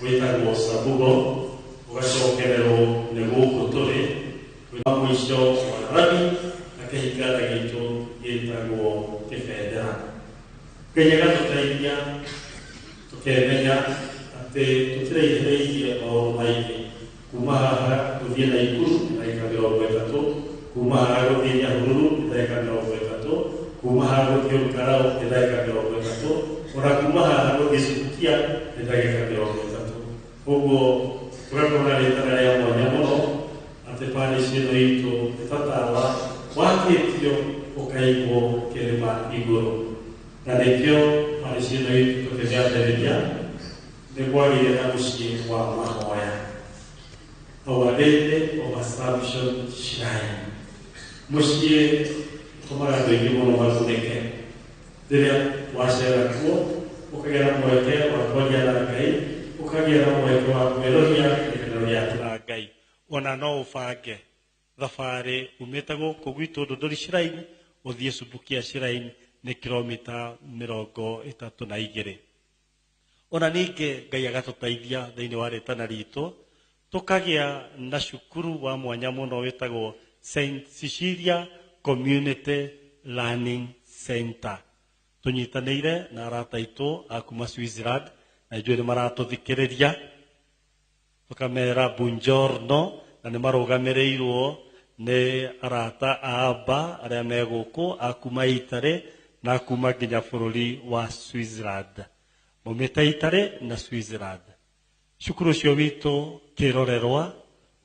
Wĩtagwo Sabugo, ũgacokererwo nĩ gũkũ tũrĩ wa mũico wa rami na kĩhinganda gitũ gĩtagwo Kĩbendera. Ngai agatũteithia tũkemenya atĩ tũtiraihĩrĩirie maũndũ maingĩ kuma haha gũthiĩ Naikuru nĩ ndagĩka 30, kuma haha gũthiĩ Nyahururu nĩ ndagĩka 30, kuma haha gũthiĩ Olkalau nĩ ndagĩka 30, ona kuma haha gũthiĩ Subukia nĩ ndagĩka 30. Ũguo tũgakorwo na rĩtana rĩa mwanya mũno atĩ parish ĩno itũ nĩ ta tawa wakĩtio ũkaigwo kĩrĩma igũrũ, na nĩkĩo parish ĩno itũ tũkĩmĩambĩrĩria nĩ kwagĩire na mũciĩ wa mahoya, Our Lady of Assumption Shrine, mũciĩ ũtũmaga andũ aingĩ mũno magunĩke rĩrĩa wacera kuo, ũkagĩa na mweke wa kwaria na Ngai, ũkagĩa na mweke wa kwerũhia kĩrĩkanĩro gĩaku na Ngai. Ona no ũbange thabarĩ umĩte gũkũ gwitũ Ndũndũri Shrine ũthiĩ Subukia Shrine nĩ kilomita 32. Ona ningĩ Ngai agatũteithia thĩinĩ wa rĩtana ritũ tũkagĩa na cukuru wa mwanya mũno wĩtagwo Saint Cecilia Community Learning Center, tũnyitanĩire na arata aitũ a kuma Switzerland, na ithuĩ nĩ maratũthikĩrĩria, tũkamera buongiorno, na nĩ marũgamĩrĩirwo nĩ arata a Aba arĩa me gũkũ a kuma Italy na kuma nginya bũrũri wa Switzerland, maumĩte Italy na Switzerland. Cukuru ũcio witũ kĩrorerwa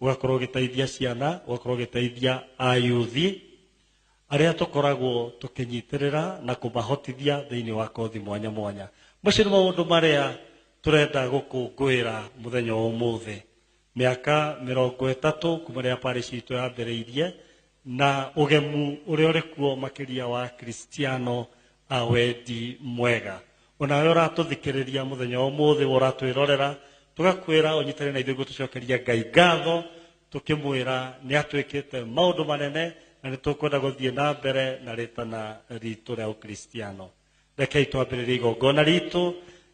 ũgakorwo ũgĩteithia ciana, ũgakorwo ũgĩteithia ayuthi arĩa tũkoragwo tũkĩnyitĩrĩra na kũmahotithia thĩinĩ wa kothi mwanya mwanya. Macio nĩ maũndũ marĩa tũrenda gũkũngũĩra mũthenya wa ũmũthĩ, mĩaka 30 kuma rĩrĩa parish itũ yambĩrĩirie, na ũgemu ũrĩa ũrĩ kuo makĩria wa Kristiano a wendi mwega. Onawe ũratũthikĩrĩria mũthenya wa ũmũthĩ, ũratwĩrorera, tũgakwĩra ũnyitane na ithuĩ gũtũcokeria Ngai ngatho, tũkĩmwĩra nĩ atwĩkĩte maũndũ manene na nĩ tũkwenda gũthiĩ na mbere na rĩtana ritũ rĩa Ũkristiano. Rekei twambĩrĩrie igongona ritũ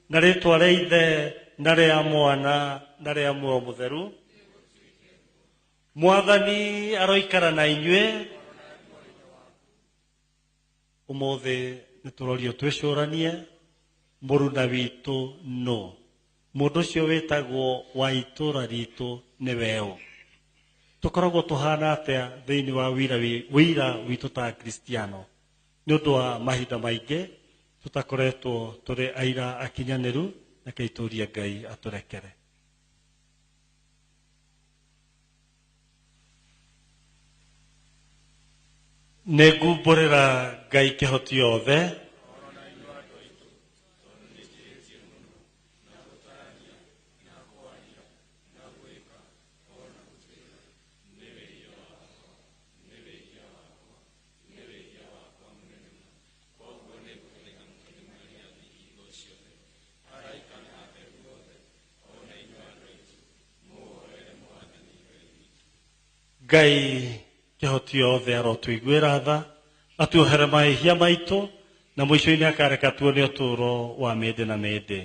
na rĩtwa rĩa Ithe na rĩa Mwana na rĩa Muoyo Mũtheru. Mwathani aroikara na inyuĩ. Ũmũthĩ nĩ tũrorio twĩcũranie mũruna witũ nũ, mũndũ ũcio wĩtagwo wa itũra ritũ nĩ weũ. Tũkoragwo tũhana atĩa thĩinĩ wa wĩira witũ ta Kristiano? Nĩ ũndũ wa mahinda maingĩ tũtakoretwo tũrĩ aira akinyanĩru, rekei tũrie Ngai atũrekere. Nĩ ngumbũrĩra Ngai kĩhoti yothe Ngai kĩhoti yothe arotũiguĩra tha, atuohere mahĩtia maitũ, na mũico-inĩ akareka tuone ũtũũro wa mĩndĩ na mĩndĩ.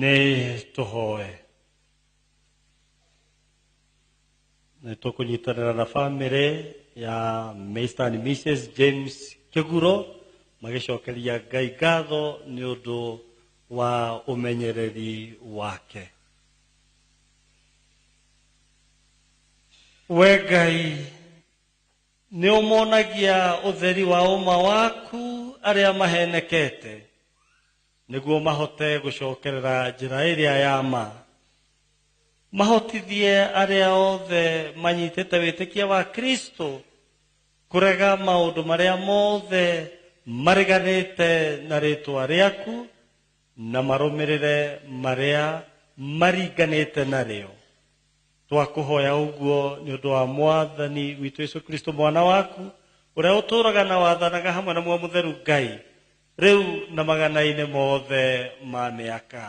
Nĩ tũhoe. Nĩ tũkũnyitanĩra na bamĩrĩ ya Mr. and Mrs. James Kĩguro magĩcokeria Ngai ngatho nĩ ũndũ wa ũmenyereri wake. We Ngai nĩ ũmonagia ũtheri wa ũma waku arĩa mahenekete nĩguo mahote gũcokerera njĩra ĩrĩa ya ma, mahotithie arĩa othe manyitĩte wĩtĩkia wa Kristo kũrega maũndũ marĩa mothe mariganĩte na rĩtwa rĩaku na marũmĩrĩre marĩa maringanĩte narĩo. Twakũhoya ũguo nĩ ũndũ wa Mwathani witũ Yesu Kristo mwana waku ũrĩa ũtũũraga na wathanaga hamwe na Muoyo Mũtheru Ngai rĩu na magana-inĩ mothe ma mĩaka.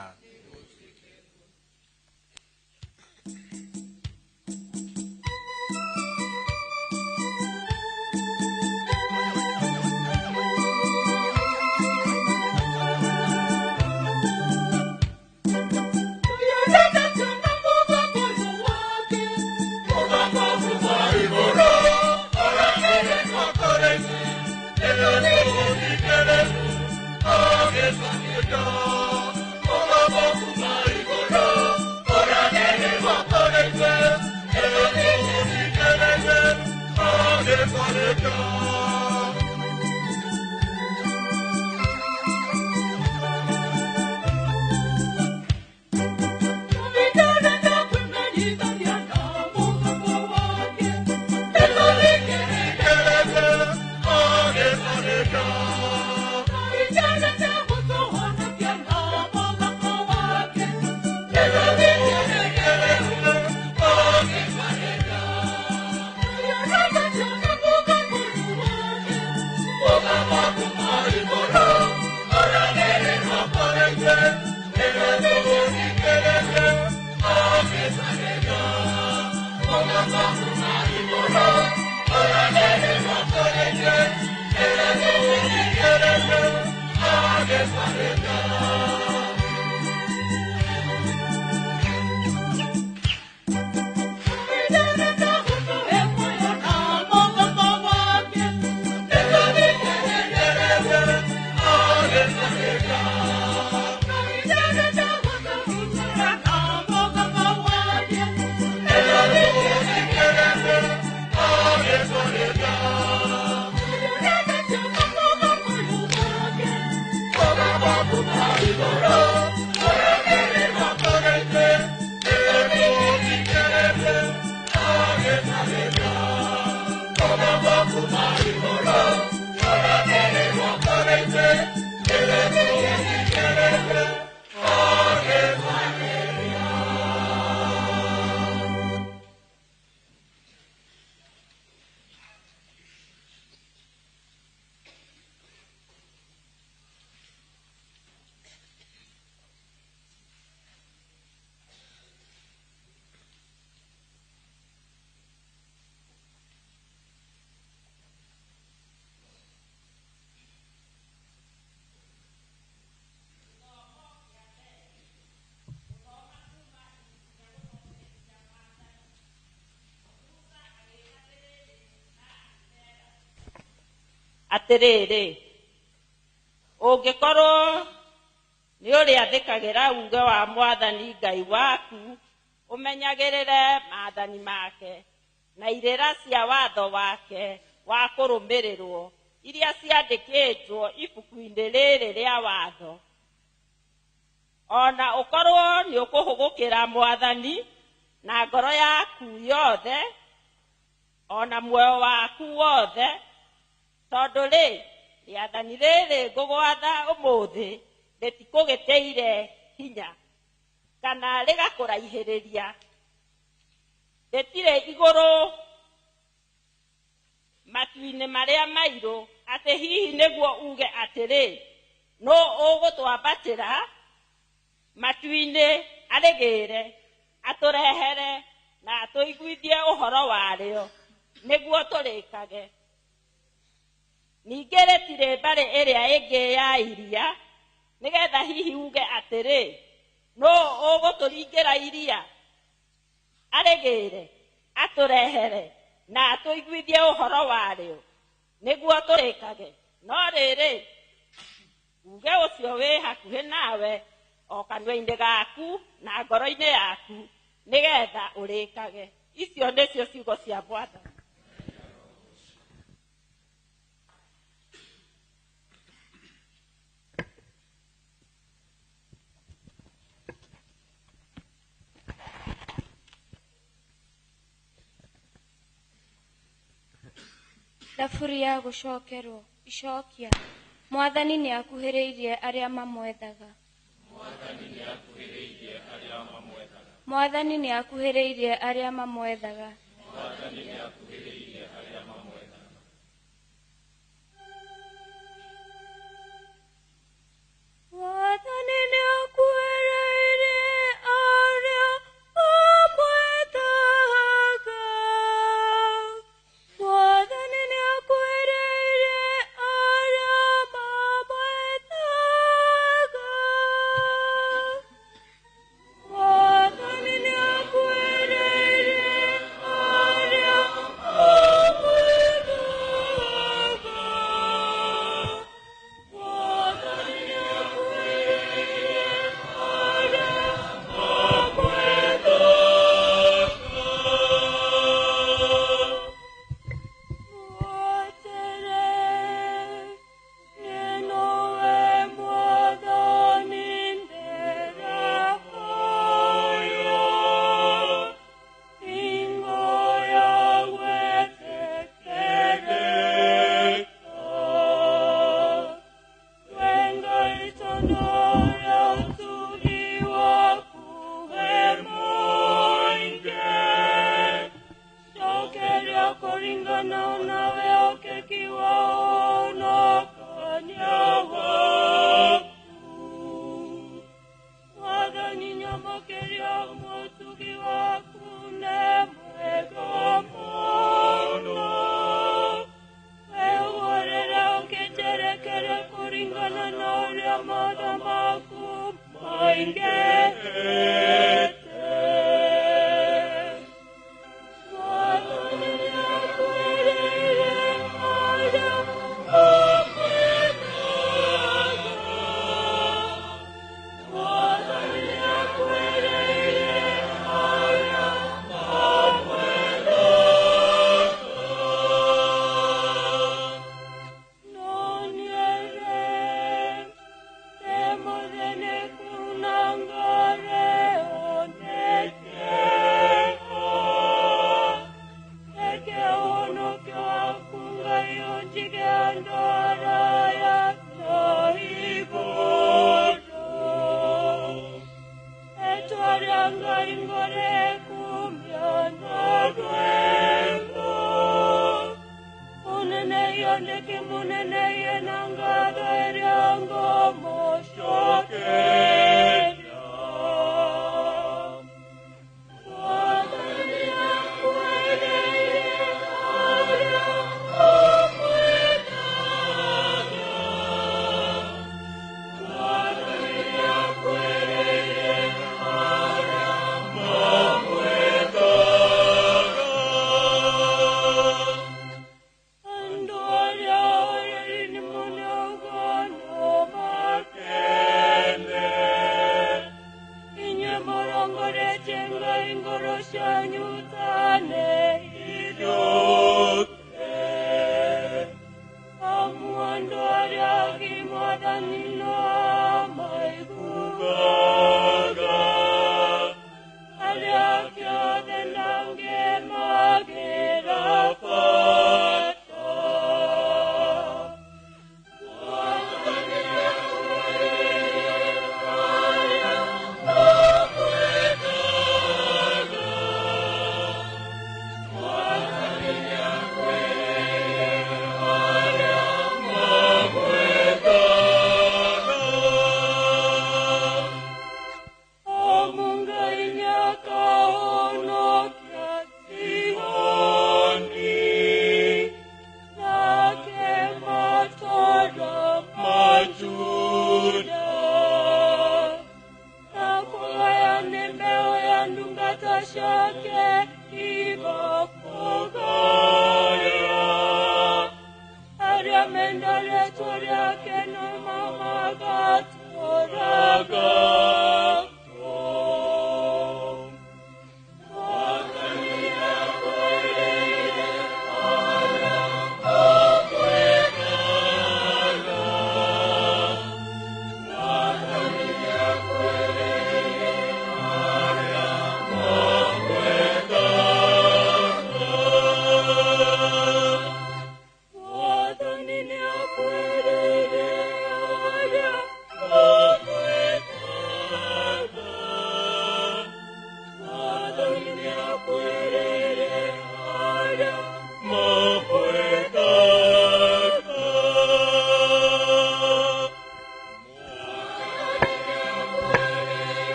Go! Atĩrĩrĩ, ũngĩkorwo nĩ ũrĩathĩkagĩra uuge wa Mwathani Ngai waku, ũmenyagĩrĩre maathani make na irĩra cia watho wake wa kũrũmĩrĩrwo iria ciandĩkĩtwo ibuku-inĩ rĩrĩ rĩa watho, ona ũkorwo nĩ ũkũhũgũkĩra Mwathani na ngoro yaku yothe ona muoyo waku wothe, tondũ rĩ, rĩathani rĩrĩ ngũgwatha ũmũthĩ rĩtikũgĩtĩire hinya kana rĩgakũraihĩrĩria, rĩtirĩ igũrũ matu-inĩ marĩa mairũ, atĩ hihi nĩguo uge atĩrĩ, nũ ũgũtwambatĩra matu-inĩ arĩgĩre atũrehere na atũiguithie ũhoro warĩo nĩguo tũrĩkage. Ningĩ rĩtirĩ mbarĩ ĩrĩa ĩngĩ ya iria, nĩgetha hihi uge atĩrĩ, nũ ũgũtũringĩra iria arĩgĩre atũrehere na atũiguithie ũhoro warĩo nĩguo tũrĩkage. No rĩrĩ, uge ũcio wĩ hakuhĩ nawe o kanua-inĩ gaku na ngoro-inĩ yaku, nĩgetha ũrĩkage. Icio nĩcio ciugo cia Mwathani. Thaburi ya gũcokerwo icokia. Mwathani nĩ akuhĩrĩirie arĩa mamwethaga. Mwathani nĩ akuhĩrĩirie arĩa mamwethaga. Mwathani nĩ akuhĩrĩirie arĩa mamwethaga. Mwathani nĩ akuhĩrĩirie arĩa mamwethaga. Mwathani nĩ akuhĩrĩirie arĩa mamwethaga.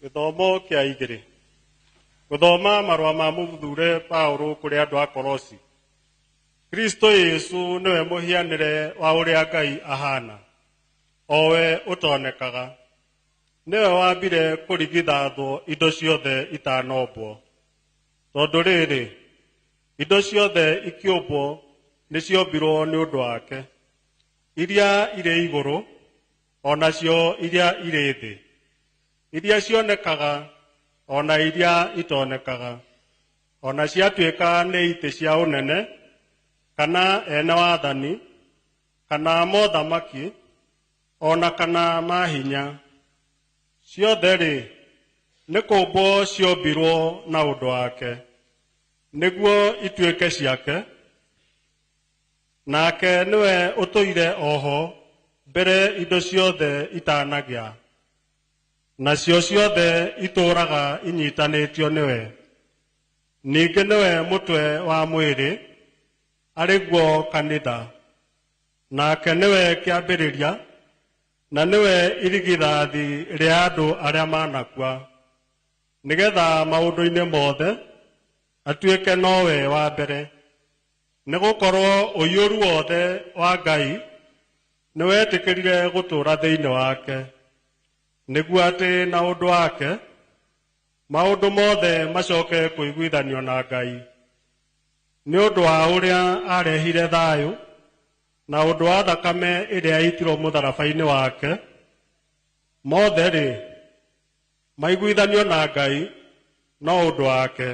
Gĩthomo kĩa igĩrĩ. Gũthoma marũa ma mũthure Paũlũ kũrĩ andũ a Kolosi. Kristo Yesu nĩwe mũhianĩre wa ũrĩa Ngai ahana, o we ũtonekaga. Nĩwe wambire kũrigithathwo indo ciothe itanombwo. Tondũ rĩrĩ, indo ciothe ikĩũmbwo nĩciombirwo nĩ ũndũ wake, iria irĩ igũrũ, o nacio iria irĩ thĩ, iria cionekaga o na iria itonekaga, o na ciatuĩka nĩ itĩ cia ũnene, kana ene wathani, kana mothamaki, o na kana mahinya. Ciothe-rĩ, nĩ kũũmbwo ciombirwo na ũndũ wake, nĩguo ituĩke ciake, nake nĩwe ũtũire oho mbere indo ciothe itanagĩa, nacio ciothe itũũraga inyitanĩtio nĩwe. Ningĩ nĩwe mũtwe wa mwĩrĩ, arĩ guo kanitha, nake nĩwe kĩambĩrĩria, na nĩwe irigithathi rĩa andũ arĩa manakua, nĩgetha maũndũ-inĩ mothe atuĩke nowe wa mbere. Nĩgũkorwo ũiyũru wothe wa Ngai nĩwetĩkĩrire gũtũũra thĩinĩ wake, nĩguo atĩ na ũndũ wake maũndũ mothe macoke kũiguithanio na Ngai, nĩ ũndũ wa ũrĩa arehire thayũ na ũndũ wa thakame ĩrĩa yaitirwo mũtharaba-inĩ wake. Mothe-rĩ, maiguithanio na Ngai no ũndũ wake,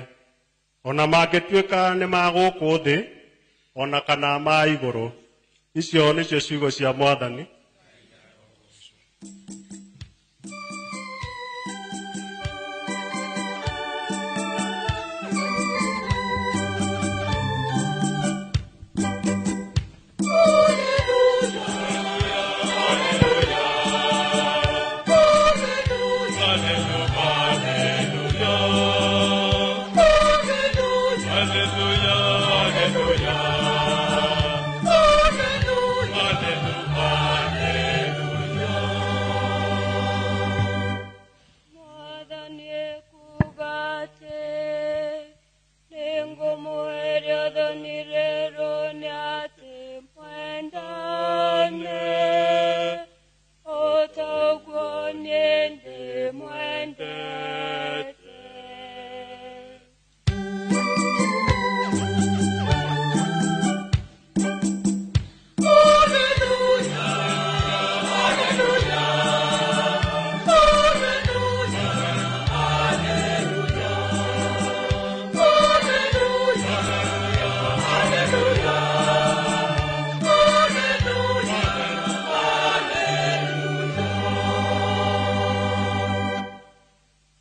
o na mangĩtuĩka nĩ ma gũkũ thĩ o na kana ma igũrũ. Icio nĩcio ciugo cia Mwathani. Mwathani ekuuga atĩ, nĩngũmũhe rĩathani rĩerũ nĩ atĩ mwendane, o ta ũguo niĩ ndĩmwendete.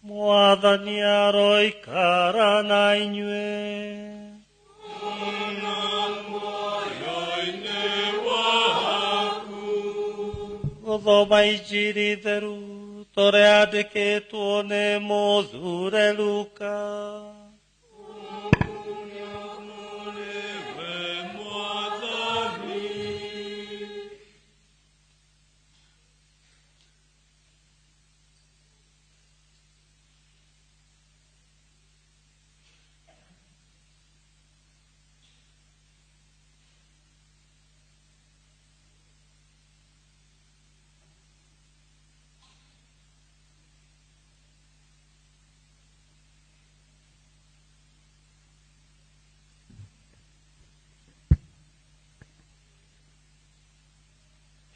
Mwathani aroikara na inyuĩ. Gũthoma Injiri theru torĩa yandĩkĩtwo nĩ mũthure Luka.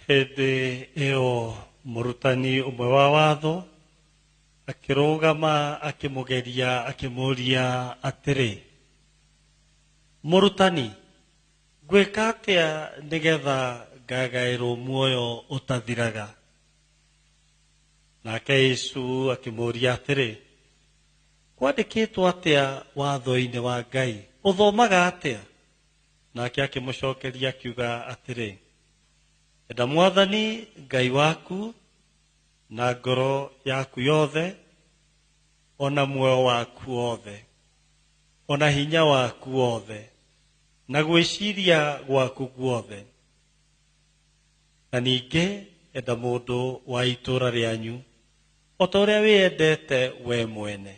Hĩndĩ ĩyo mũrutani ũmwe wa watho akĩrũgama akĩmũgeria akĩmũũria atĩrĩ, mũrutani, ngwĩka atĩa nĩgetha ngagaĩrwo muoyo ũtathiraga? Nake Yesu akĩmũũria atĩrĩ, kwandĩkĩtwo atĩa watho-inĩ wa Ngai? Ũthomaga atĩa? Nake akĩmũcokeria akiuga atĩrĩ, enda Mwathani Ngai waku na ngoro yaku yothe, ona muoyo waku wothe, ona hinya waku wothe, na gwĩciria gwaku guothe. Na ningĩ enda mũndũ wa itũũra rĩanyu o ta ũrĩa wĩyendete we mwene.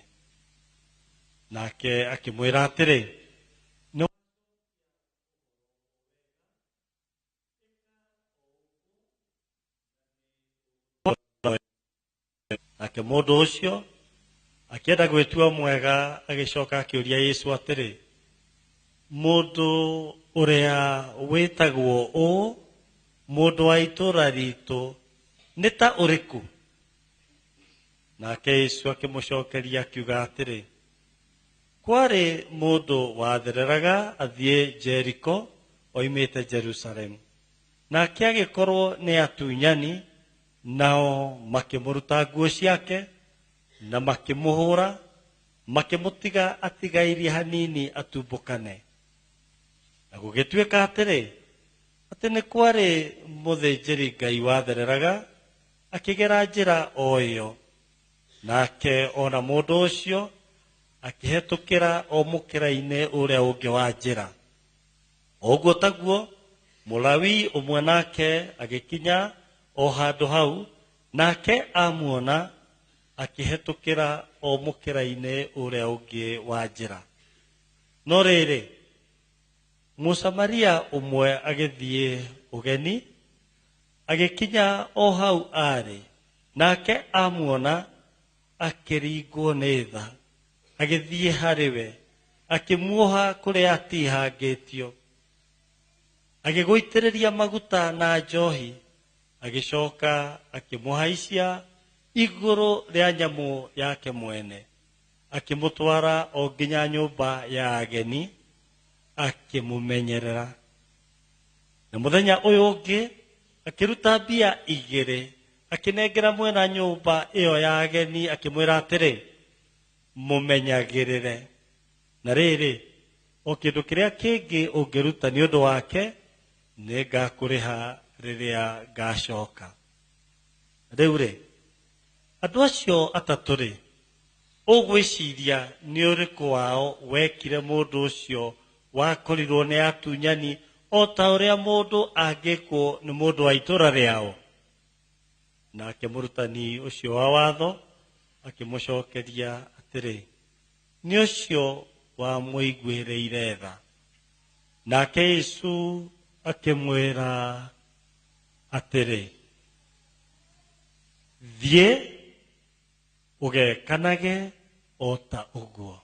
Nake akĩmwĩra atĩrĩ, nake mũndũ ũcio akĩenda gwĩtua mwega agĩcoka akĩũria Yesu atĩrĩ, mũndũ ũrĩa wĩtagwo ũũ, mũndũ wa itũũra ritũ, nĩ ta ũrĩkũ? Nake Yesu akĩmũcokeria akiuga atĩrĩ, kwarĩ mũndũ wathereraga athiĩ Jeriko oimĩte Jerusalemu, nake agĩkorwo nĩ atunyani, nao makĩmũruta nguo ciake na makĩmũhũra, makĩmũtiga atigairie hanini atumbũkane. Na gũgĩtuĩka atĩrĩ, atĩ nĩ kwarĩ mũthĩnjĩri Ngai wathereraga akĩgera njĩra o ĩyo, nake ona mũndũ ũcio akĩhetũkĩra o mũkĩra-inĩ ũrĩa ũngĩ wa njĩra. O ũguo taguo Mũlawi ũmwe nake agĩkinya o handũ hau, nake amuona akĩhetũkĩra o mũkĩra-inĩ ũrĩa ũngĩ wa njĩra. No rĩrĩ, Mũsamaria ũmwe agĩthiĩ ũgeni, agĩkinya o hau aarĩ, nake amuona akĩringwo nĩ tha, agĩthiĩ harĩ we, akĩmuoha kũrĩa atihangĩtio, agĩgũitĩrĩria maguta na njohi, agĩcoka akĩmũhaicia igũrũ rĩa nyamũ yake mwene, akĩmũtwara o nginya nyũmba ya ageni, akĩmũmenyerera. Na mũthenya ũyũ ũngĩ akĩruta mbia igĩrĩ, akĩnengera mwena nyũmba ĩyo ya ageni, akĩmwĩra atĩrĩ, mũmenyagĩrĩre. Na rĩrĩ, o kĩndũ kĩrĩa kĩngĩ ũngĩruta nĩ ũndũ wake, nĩngakũrĩha rĩrĩa ngacoka. Rĩu rĩ, andũ acio atatũ rĩ, ũgwĩciria nĩ ũrĩkũ wao wekire mũndũ ũcio wakorirwo nĩ atunyani o ta ũrĩa mũndũ angĩkwo nĩ mũndũ wa itũũra rĩao? Nake mũrutani ũcio wa watho akĩmũcokeria atĩrĩ, nĩ ũcio wamũiguĩrĩire tha. Nake Yesu akĩmwĩra atĩrĩ, thiĩ ũgekanage o ta ũguo.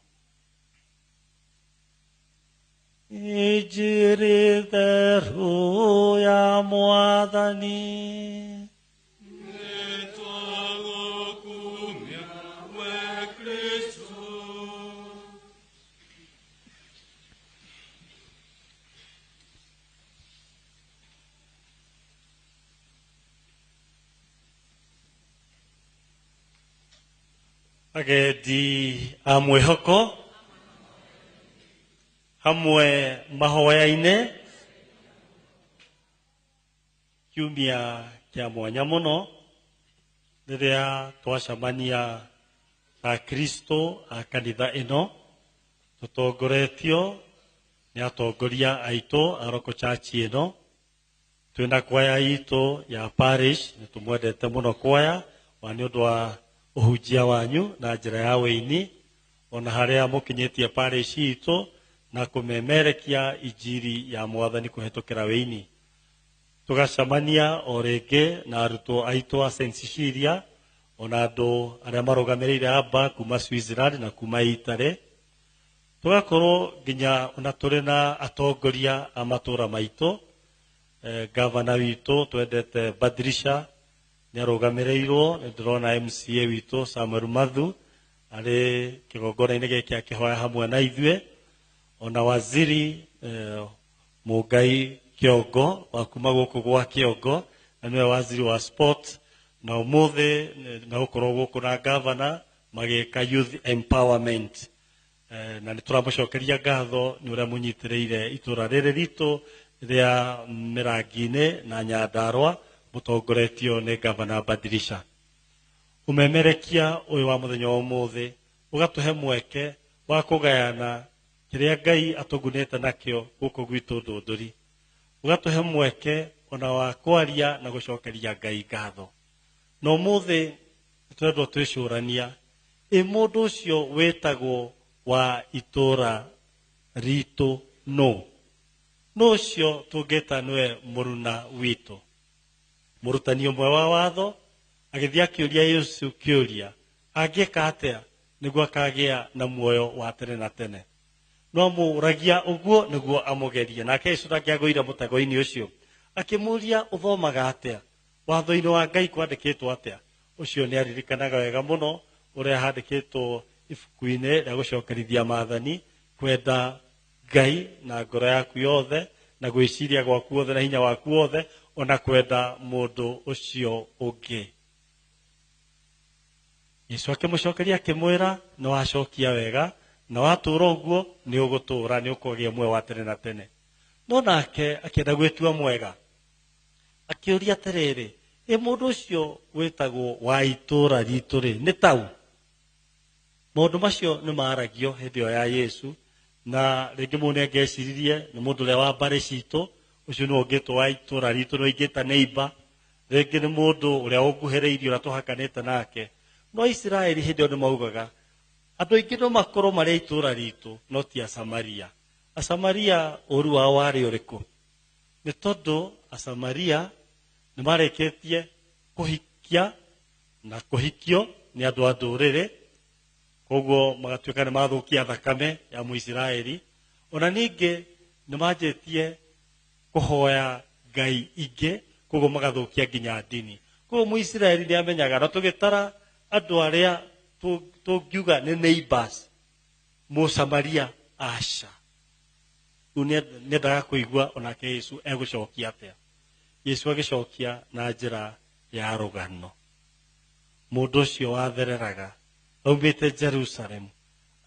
Injiri theru ya Mwathani. Nĩtwagũkumia we Kristũ. Agendi a mwĩhoko hamwe mahoya-inĩ kiumia kĩa mwanya mũno rĩrĩa twacemania Akristo a kanitha ĩno tũtongoretio nĩ atongoria aitũ a local church ĩno. Twĩna kwaya itũ ya parish, nĩ tũmwendete mũno kwaya wa nĩ ũndũ wa ũhunjia wanyu na njĩra ya wĩini, ona harĩa mũkinyĩtie parish itũ na kũmemerekia injiri ya Mwathani kũhetũkĩra wĩini. Tũgacemania o rĩngĩ na arutwo aitũ a St. Cecilia, ona andũ arĩa marũgamĩrĩire aba kuma Switzerland na kuma Italy. Tũgakorwo nginya ona tũrĩ na atongoria a matũũra maitũ, Gavana witũ twendete Badirisha nĩ arũgamĩrĩirwo. Nĩ ndĩrona MCA witũ Samuel Mathu arĩ kĩgongona-inĩ gĩkĩ akĩhoya hamwe na ithuĩ, ona waziri Mũngai Kĩongo wa kuma gũkũ gwa Kĩongo, na nĩwe waziri wa sport, na ũmũthĩ megũkorwo gũkũ na gavana magĩka youth empowerment. Na nĩ tũramũcokeria ngatho nĩ ũrĩa mũnyitĩrĩire itũra rĩrĩ ritũ rĩa Mĩrangi-inĩ na Nyandarũa mũtongoretio nĩ gavana Badirisha. Ũmemerekia ũyũ wa mũthenya wa ũmũthĩ ũgatũhe mweke wa kũgayana kĩrĩa Ngai atũgunĩte nakĩo gũkũ gwitũ Ndũndũri, ũgatũhe mweke ona wa kwaria na gũcokeria Ngai ngatho. Na ũmũthĩ nĩtũrendwo twĩcũrania ĩ mũndũ ũcio wĩtagwo wa itũra ritũ nũ? Nũ ũcio tũngĩta nĩwe mũruna witũ? Mũrutani ũmwe wa watho agĩthiĩ akĩũria Yesu kĩũria, angĩka atĩa nĩguo akagĩa na muoyo wa tene na tene? No amũragia ũguo nĩguo amũgerie. Nake Yesu ndangĩagũire mũtego-inĩ ũcio, akĩmũria ũthomaga atĩa? Watho-inĩ wa Ngai kwandĩkĩtwo atĩa? Ũcio nĩ aririkanaga wega mũno ũrĩa handĩkĩtwo ibuku-inĩ rĩa gũcokerithia maathani, kwenda Ngai na ngoro yaku yothe na gwĩciria gwaku wothe na hinya waku wothe, ona kwenda mũndũ ũcio ũngĩ. Yesu akĩmũcokeria akĩmwĩra, nĩ wacokia wega, na watũra ũguo nĩ ũgũtũra, nĩ ũkũgĩa muoyo wa tene na tene. No nake akĩenda gwĩtua mwega, akĩũria atĩrĩrĩ, ĩ mũndũ ũcio wĩtagwo wa itũra ritũ rĩ nĩ tau? Maũndũ macio nĩ maragio hĩndĩ ĩyo ya Yesu, na rĩngĩ mũndũ nĩ angĩeciririe nĩ mũndũ ũrĩa wa mbarĩ citũ, ũcio nĩwe ũngĩtwo wa itũra ritũ, nĩwe ingĩta neighbor, rĩngĩ nĩ mũndũ ũrĩa ũnguhĩrĩirie, ũrĩa tũhakanĩte nake. No Isiraeli hĩndĩ ĩyo nĩ maugaga andũ aingĩ no makorwo marĩ a itũra ritũ, no ti Asamaria. Asamaria ũru wao warĩ ũrĩkũ? Nĩ tondũ Asamaria nĩ marĩkĩtie kũhikia na kũhikio nĩ andũ a ndũrĩrĩ, koguo magatuĩka nĩ mathũkia thakame ya Mũisiraeli. Ona ningĩ nĩ manjĩtie kũhoya ngai ingĩ, koguo magathũkia nginya ndini. Koguo Mũisiraeli nĩ amenyaga, na tũgĩtara andũ arĩa tũngiuga nĩ neighbors, Mũsamaria aca. Rĩu nĩendaga kũigua onake Yesu egũcokia atĩa. Yesu agĩcokia na njĩra ya rũgano. Mũndũ ũcio wathereraga aumĩte Jerusalem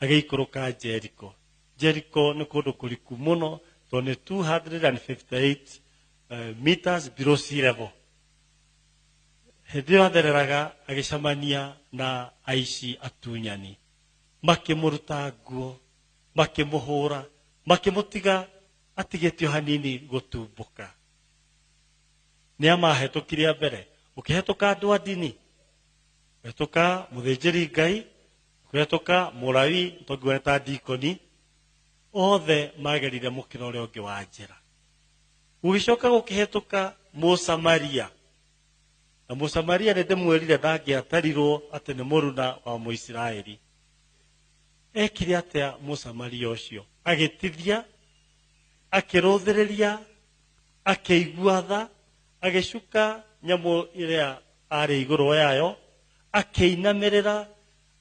agĩikũrũka Jericho. Jericho nĩ kũndũ kũriku mũno, tondũ nĩ 258 meters below sea level. Hĩndĩ ĩyo athereraga agĩcemania na aici atunyani, makĩmũruta nguo, makĩmũhũra, makĩmũtiga atigĩtio hanini gũtumbũka. Nĩ amahetũkire mbere, ũkĩhetũka andũ a ndini, ũkĩhetũka mũthĩnjĩri Ngai, ũkĩhetũka mũrawi, tũngiuga nĩ ta ndikoni, othe magerire mũkĩra ũrĩa ũngĩ wa njĩra. Gũgĩcoka gũkĩhetũka Mũsamaria, na Mũsamaria nĩ ndĩmwĩrire ndangĩatarirwo atĩ nĩ mũruna wa Mũisiraeli. Ekire atĩa Mũsamaria ũcio? Agĩtithia, akĩrũthĩrĩria, akĩigua tha, agĩcuka nyamũ ĩrĩa arĩ igũrũ yayo, akĩinamĩrĩra,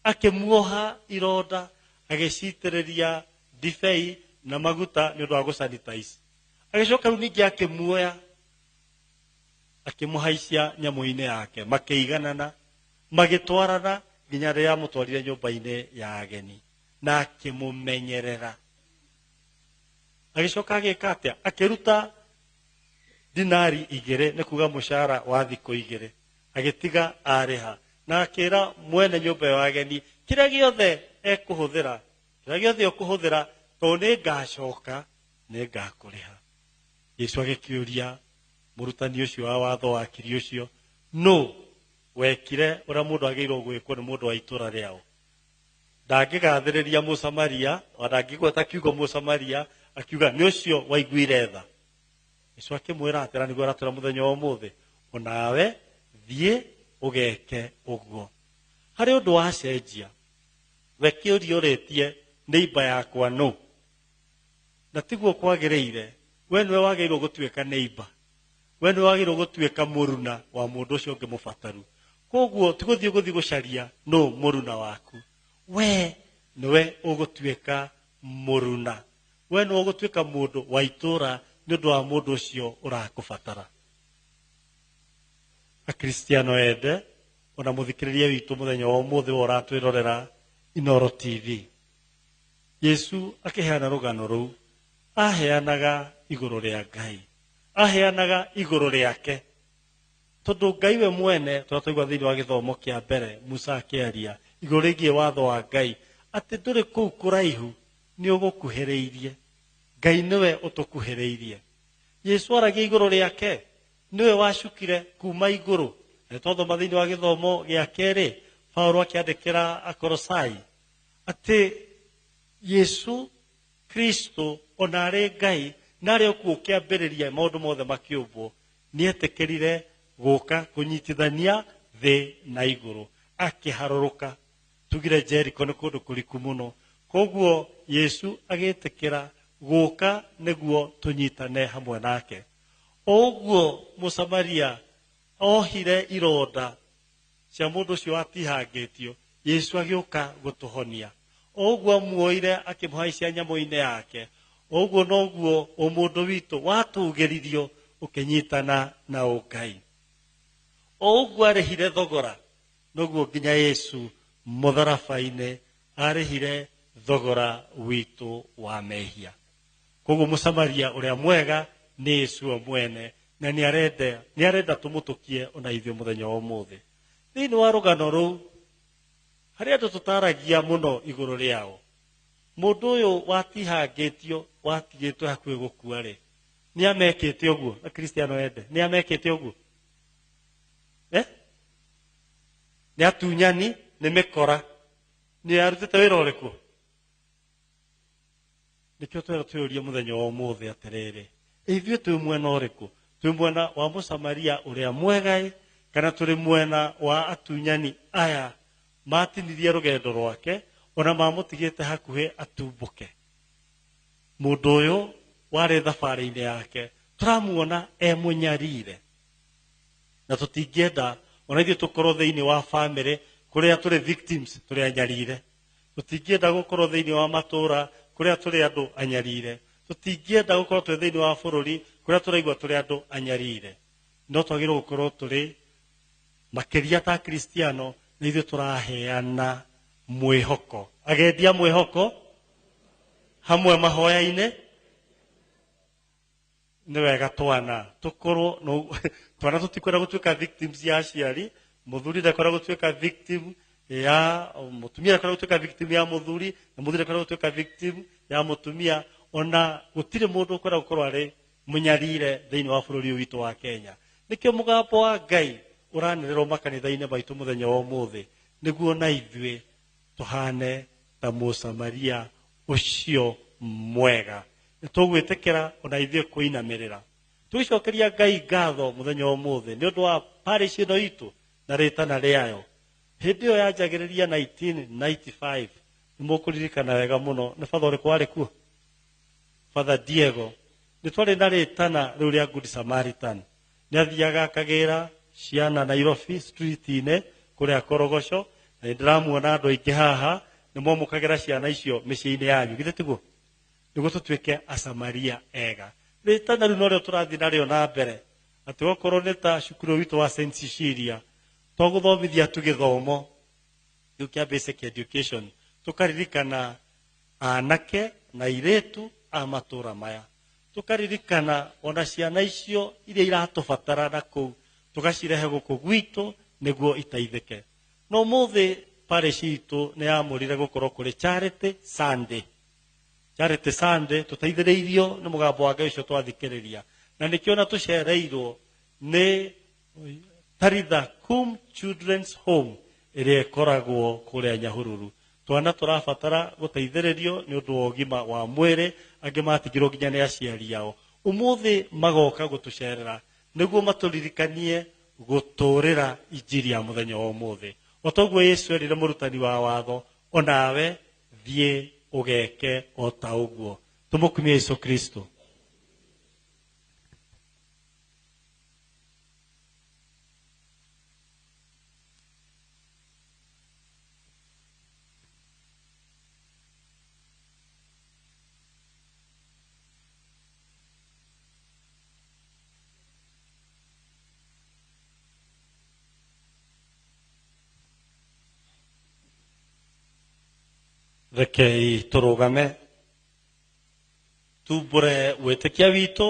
akĩmuoha ironda, agĩcitĩrĩria ndibei na maguta nĩ ũndũ wa gũsanitize. Agĩcoka rĩu ningĩ akĩmuoya, akĩmũhaicia nyamũ-inĩ yake, makĩiganana, magĩtwarana nginya rĩrĩa amũtwarire nyũmba-inĩ ya ageni, na akĩmũmenyerera. Agĩcoka agĩka atĩa? Akĩruta dinari 2, nĩ kuga mũcara wa thikũ 2, agĩtiga arĩha, na akĩra mwene nyũmba ya ageni, kĩrĩa gĩothe ekũhũthĩra, kĩrĩa gĩothe ũkũhũthĩra, tondũ nĩ ngacoka, nĩ ngakũrĩha. Yesu agĩkĩũria mũrutani ũcio wa watho wa kiri ũcio, nũ wekire ũrĩa mũndũ agĩrĩirwo gwĩkwo nĩ mũndũ wa itũra rĩao? Ndangĩgathĩrĩria Mũsamaria, ona ndangĩgweta kiugo Mũsamaria, akiuga nĩ ũcio waiguire tha. Yesu akĩmwĩra atĩra, nĩguo aratwĩra mũthenya wa ũmũthĩ, onawe thiĩ ũgeke ũguo. Harĩ ũndũ wacenjia, we kĩũria ũrĩtie neighbor yakwa nũ, na tiguo kwagĩrĩire. We nĩwe wagĩrĩirwo gũtuĩka neighbor. We nĩ wagĩrĩirwo gũtuĩka mũruna wa mũndũ ũcio ũngĩ mũbataru. Koguo ti gũthiĩ gũthiĩ gũcaria nũ mũruna waku, we nĩwe ũgũtuĩka mũruna, we nĩwe ũgũtuĩka mũndũ wa itũra nĩ ũndũ wa mũndũ ũcio ũrakũbatara. Akristiano ende, ona mũthikĩrĩria witũ mũthenya wa ũmũthĩ wa ũratwĩrorera Inooro TV, Yesu akĩheana rũgano rũu aheanaga igũrũ rĩa Ngai, aheanaga igũrũ rĩake, tondũ Ngai we mwene tũratũigua thĩinĩ wa gĩthomo kĩa mbere Musa akĩaria igũrũ rĩgiĩ watho wa Ngai atĩ ndũrĩ kũu kũraihu, nĩ ũgũkuhĩrĩirie. Ngai nĩwe ũtũkuhĩrĩirie. Yesu aragia igũrũ rĩake, nĩwe wacukire kuma igũrũ. Na twathoma thĩinĩ wa gĩthomo gĩa kerĩ Paulo akĩandĩkĩra Akolosai atĩ Yesu Kristo ona arĩ Ngai na arĩ o kuo kĩambĩrĩria maũndũ mothe makĩũmbwo, nĩetĩkĩrire gũka kũnyitithania thĩ na igũrũ, akĩharũrũka. Tugire Jericho nĩ kũndũ kũriku mũno, koguo Yesu agĩtĩkĩra gũka nĩguo tũnyitane hamwe nake. O ũguo Mũsamaria ohire ironda cia mũndũ ũcio watihangĩtio, Yesu agĩũka gũtũhonia. O ũguo amuoire akĩmũhaicia nyamũ-inĩ yake, o ũguo noguo ũmũndũ witũ watũgĩririo ũkĩnyitana na ũngai. O ũguo arĩhire thogora, noguo nginya Yesu mũtharaba-inĩ arĩhire thogora witũ wa mehia. Koguo Mũsamaria ũrĩa mwega nĩ Yesu we mwene, na nĩ arenda tũmũtũkie ona ithuĩ mũthenya wa ũmũthĩ. Thĩinĩ wa rũgano rũu harĩ andũ tũtaragia mũno igũrũ rĩao. Mũndũ ũyũ watihangĩtio, watigĩtwo hakuhĩ gũkua rĩ, nĩ amekĩte ũguo? Akristiano ende, nĩ amekĩte ũguo? Nĩ atunyani, nĩ mĩkora, nĩ arutĩte wĩra ũrĩkũ? Nĩkĩo twĩra twĩyũrie mũthenya wa ũmũthĩ atĩrĩrĩ, ithuĩ twĩ mwena ũrĩkũ? Twĩ mwena wa Mũsamaria ũrĩa mwega ĩ, kana tũrĩ mwena wa atunyani aya matinirie rũgendo rwake ona mamũtigĩte hakuhĩ atumbũke? Mũndũ ũyũ warĩ thabarĩ-inĩ yake tũramuona e mũnyarire, na tũtingĩenda ona ithuĩ tũkorwo thĩinĩ wa famĩlĩ kũrĩa tũrĩ victims, tũrĩ anyarire. Tũtingĩenda gũkorwo thĩinĩ wa matũra kũrĩa tũrĩ andũ anyarire. Tũtingĩenda gũkorwo twĩ thĩinĩ wa bũrũri kũrĩa tũraigua tũrĩ andũ anyarire. No twagĩrĩirwo gũkorwo tũrĩ makĩria ta Kristiano, nĩ ithuĩ tũraheana mwĩhoko, agendia mwĩhoko hamwe mahoya-inĩ. Nĩ wega twana tũkorwo no twana tũtikwenda gũtuĩka victims ya aciari, mũthuri ndakwenda gũtuĩka victim ya mũtumia, ndakwenda gũtuĩka victim ya mũthuri, na mũthuri ndakwenda gũtuĩka victim ya mũtumia. Ona gũtirĩ mũndũ ũkwenda gũkorwo arĩ mũnyarire thĩinĩ wa bũrũri ũyũ witũ wa Kenya. Nĩkĩo mũgambo wa Ngai ũranĩrĩrwo makanitha-inĩ maitũ mũthenya wa ũmũthĩ, nĩguo na ithuĩ tũhane ta Mũsamaria ũcio mwega. Nĩ tũgwĩtĩkĩra ona ithuĩ kũinamĩrĩra, tũgĩcokeria Ngai ngatho mũthenya wa ũmũthĩ nĩ ũndũ wa parish ĩno itũ na rĩtana rĩayo. Hĩndĩ ĩyo yanjagĩrĩria 1995, nĩ mũkũririkana wega mũno, nĩ batha ũrĩkũ warĩ kuo? Father Diego. Nĩ twarĩ na rĩtana rĩu rĩa Good Samaritan. Nĩ athiaga akagĩra ciana Nairobi street-inĩ kũrĩa Korogoco, na nĩ ndĩramuona andũ aingĩ haha nĩ mwamũkagĩra ciana icio mĩciĩ-inĩ yanyu, githĩ tiguo? Nĩguo tũtuĩke Asamaria ega. Rĩtana rĩu norĩo tũrathiĩ narĩo na mbere, atĩ okorwo nĩ ta cukuru witũ wa St Cecilia, to gũthomithia tu gĩthomo kĩu kĩa basic education, tũkaririkana anake na airĩtu a matũra maya, tũkaririkana ona ciana icio iria iratũbatara na kũu, tũgacirehe gũkũ gwitũ nĩguo iteithĩke. No ũmũthĩ parish itũ nĩ yamũrire gũkorwo kũrĩ Charity Sunday. Charity Sunday tũteithĩrĩirio nĩ mũgambo wa Ngai ũcio twathikĩrĩria, na nĩkĩo na tũcereirwo nĩ Talitha Kum Children's Home ĩrĩa ĩkoragwo kũrĩa Nyahururu. Twana tũrabatara gũteithĩrĩrio nĩ ũndũ wa ũgima wa mwĩrĩ, angĩ matigirwo nginya nĩ aciari ao. Ũmũthĩ magoka gũtũcerera nĩguo matũririkanie gũtũrĩra injiri ya mũthenya wa ũmũthĩ. O toguo Yesu erire mũrutani wa watho, onawe thiĩ ũgeke o ta ũguo. Tũmũkumie Yesu Kristo. Rekei tũrũgame tumbũre wĩtĩkia witũ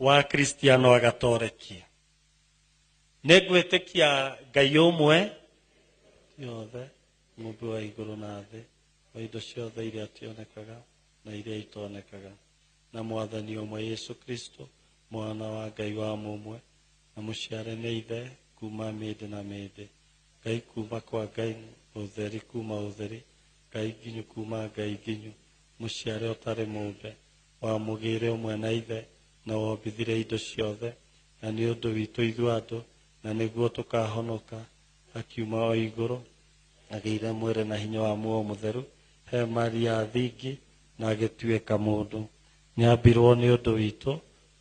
wa Kristiano agatoreki. Nĩ ngwĩtĩkia Ngai ũmwe yothe, mũmbi wa igũrũ na thĩ, wa indo ciothe iria tionekaga na iria itonekaga, na mwathani ũmwe Yesu Kristo, mwana wa Ngai wa mũmwe, na mũciare nĩ ithe kuma mĩndĩ na mĩndĩ, Ngai kuma kwa Ngai, ũtheri kuma ũtheri, Ngai nginyu kuma Ngai nginyu, mũciare ũtarĩ mũmbe, wa mũgĩre ũmwe na ithe, na wombithire indo ciothe, na nĩ ũndũ witũ ithuĩ andũ, na nĩguo tũkahonoka, akiuma o igũrũ, agĩire mwĩrĩ na hinya wa muoyo mũtheru, he Maria thingi, na agĩtuĩka mũndũ. Nĩambirwo nĩ ũndũ witũ,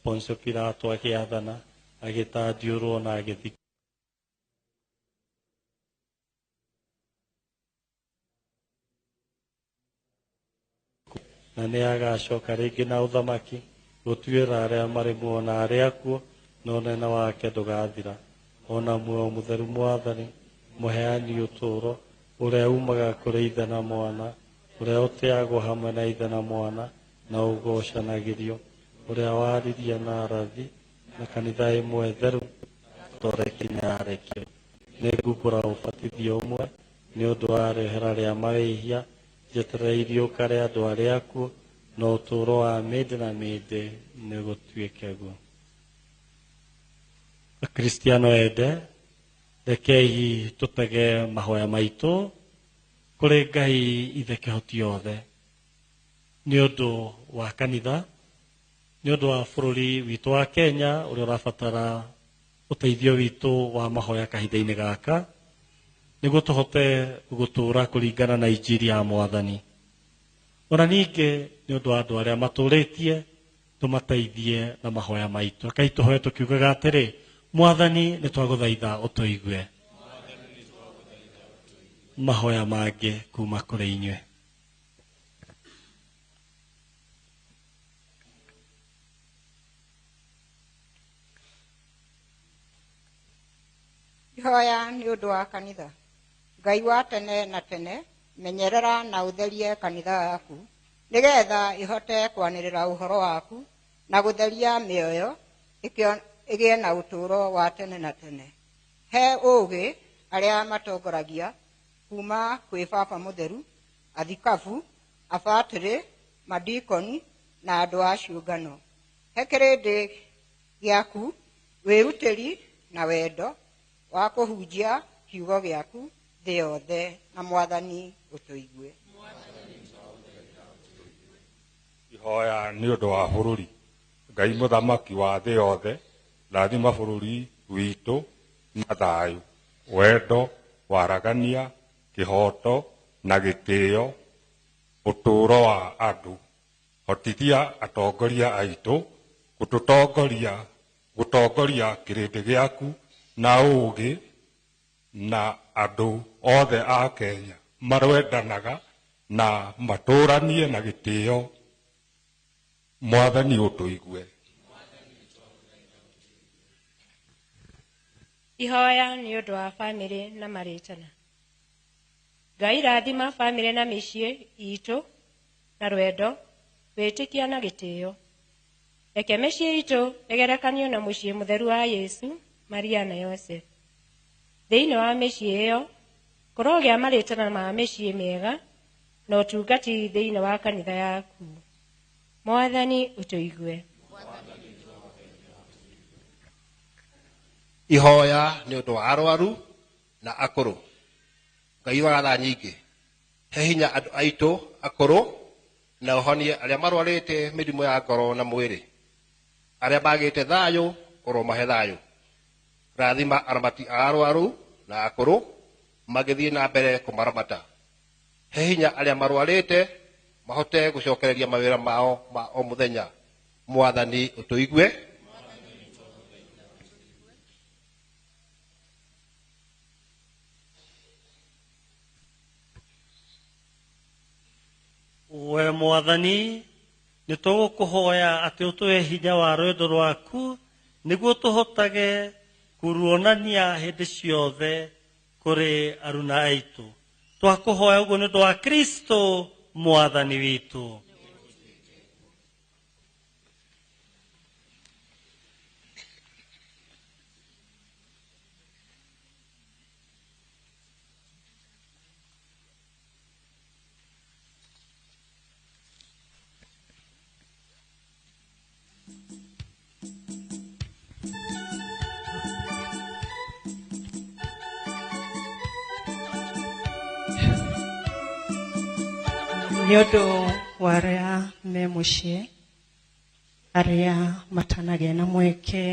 Poncio Pilato agĩathana, agĩtandiũrwo na agĩthikwo. Na nĩ agacoka rĩngĩ na ũthamaki gũtuĩra arĩa marĩ muoyo na arĩa akuũ, na ũnene wake ndũgathira. Ona muoyo mũtheru mwathani, mũheani ũtũũro, ũrĩa umaga kũrĩ ithe na mwana, ũrĩa ũtĩagwo hamwe na ithe na mwana, na ũgocanagĩrio, ũrĩa waririe na arathi, na kanitha ĩmwe theru toreki na arekio. Nĩ ngumbũra ũbatithio ũmwe nĩ ũndũ wa rĩhera rĩa mawĩhia, njetereire iriũka rĩa andũ arĩa akuũ, na ũtũũro wa mĩndĩ na mĩndĩ nĩ gũtuĩke guo. Akristiano ende, rekei tũtege mahoya maitũ kũrĩ Ngai ithe kĩhoti yothe, nĩ ũndũ wa kanitha, nĩ ũndũ wa bũrũri witũ wa Kenya ũrĩa ũrabatara ũteithio witũ wa mahoya kahinda-inĩ gaka, nĩguo tũhote gũtũũra kũringana na injiri ya mwathani. Ona ningĩ nĩ ũndũ wa andũ arĩa matũrĩtie, tũmateithie na mahoya maitũ. Rekei tũhoe tũkiugaga atĩrĩ, mwathani nĩ twagũthaitha ũtũigue. Mahoya mangĩ kuma kũrĩ inyuĩ. Ihoya nĩ ũndũ wa kanitha. Ngai wa tene na tene, menyerera na ũtherie kanitha yaku, nĩgetha ĩhote kwanĩrĩra ũhoro waku na gũtheria mĩoyo ĩgĩe na ũtũũro wa tene na tene. He ũũgĩ arĩa matongoragia kuma kwĩ Baba Mũtheru, athikabu, abatĩrĩ, madikoni na andũ a ciũngano. He kĩrĩndĩ gĩaku wĩrutĩri na wendo wa kũhunjia kiugo gĩaku thĩ yothe, na mwathani ũtũigue. Ihoya nĩ ũndũ wa bũrũri. Ngai mũthamaki wa thĩ yothe, rathima bũrũri witũ na thayũ, wendo, waragania, kĩhooto na gĩtĩo, ũtũũro wa andũ. Hotithia atongoria aitũ gũtũtongoria, gũtongoria kĩrĩndĩ gĩaku na ũũgĩ, na andũ othe a Kenya marwendanaga na matũranie na gĩtĩo. Mwathani ũtũigue. Ihoya nĩ ũndũ wa bamĩrĩ na marĩtana. Ngai rathima bamĩrĩ na mĩciĩ itũ na rwendo, wĩtĩkia na gĩtĩo. Reke mĩciĩ itũ ĩgerekanio na mũciĩ mũtheru wa Yesu, Maria na Joseph. Thĩinĩ wa mĩciĩ ĩyo kũrogĩa marĩtana ma mĩciĩ mĩega na ũtungati thĩinĩ wa kanitha yaku. Mwathani ũtũigue. Ihoya nĩ ũndũ wa arwaru na akũrũ. Ngai wa tha nyingĩ, he hinya andũ aitũ akũrũ na ũhonie arĩa marwarĩte mĩrimũ ya ngoro na mwĩrĩ. Arĩa magĩte thayũ ũromahe thayũ. Rathima aramati a arwaru na akũrũ magĩthiĩ na mbere kũmaramata. He hinya arĩa marwarĩte mahote gũcokereria mawĩra mao ma o mũthenya. Mwathani ũtũigue. We mwathani, nĩ tũgũkũhoya atĩ ũtũhe hinya wa rwendo rwaku nĩguo tũhotage kũruonania hĩndĩ ciothe kũrĩ aruna aitũ. Twakũhoya ũguo nĩ ũndũ wa Kristo Mwathani witũ. Nĩ ũndũ wa arĩa me mũciĩ, arĩa matanagĩa na mweke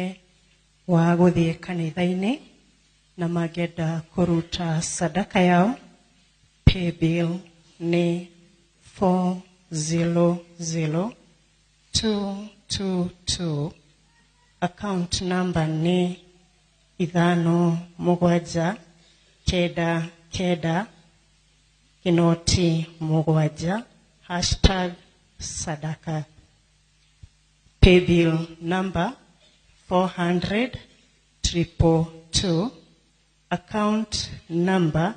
wa gũthiĩ kanitha-inĩ na mangĩenda kũruta sadaka yao, paybill nĩ 400222, account number nĩ 5 7 9 9 kinoti 7 hashtag sadaka. Paybill number 400,222, account number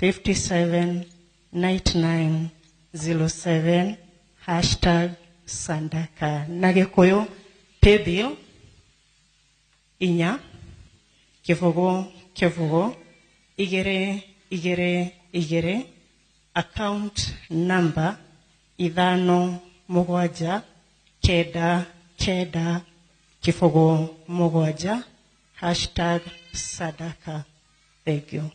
579907 hashtag sadaka. Na Gĩkũyũ paybill 4 0 0 2 2 2, account number 5 7 9 9 0 7 hashtag sadaka. Thank you.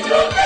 No.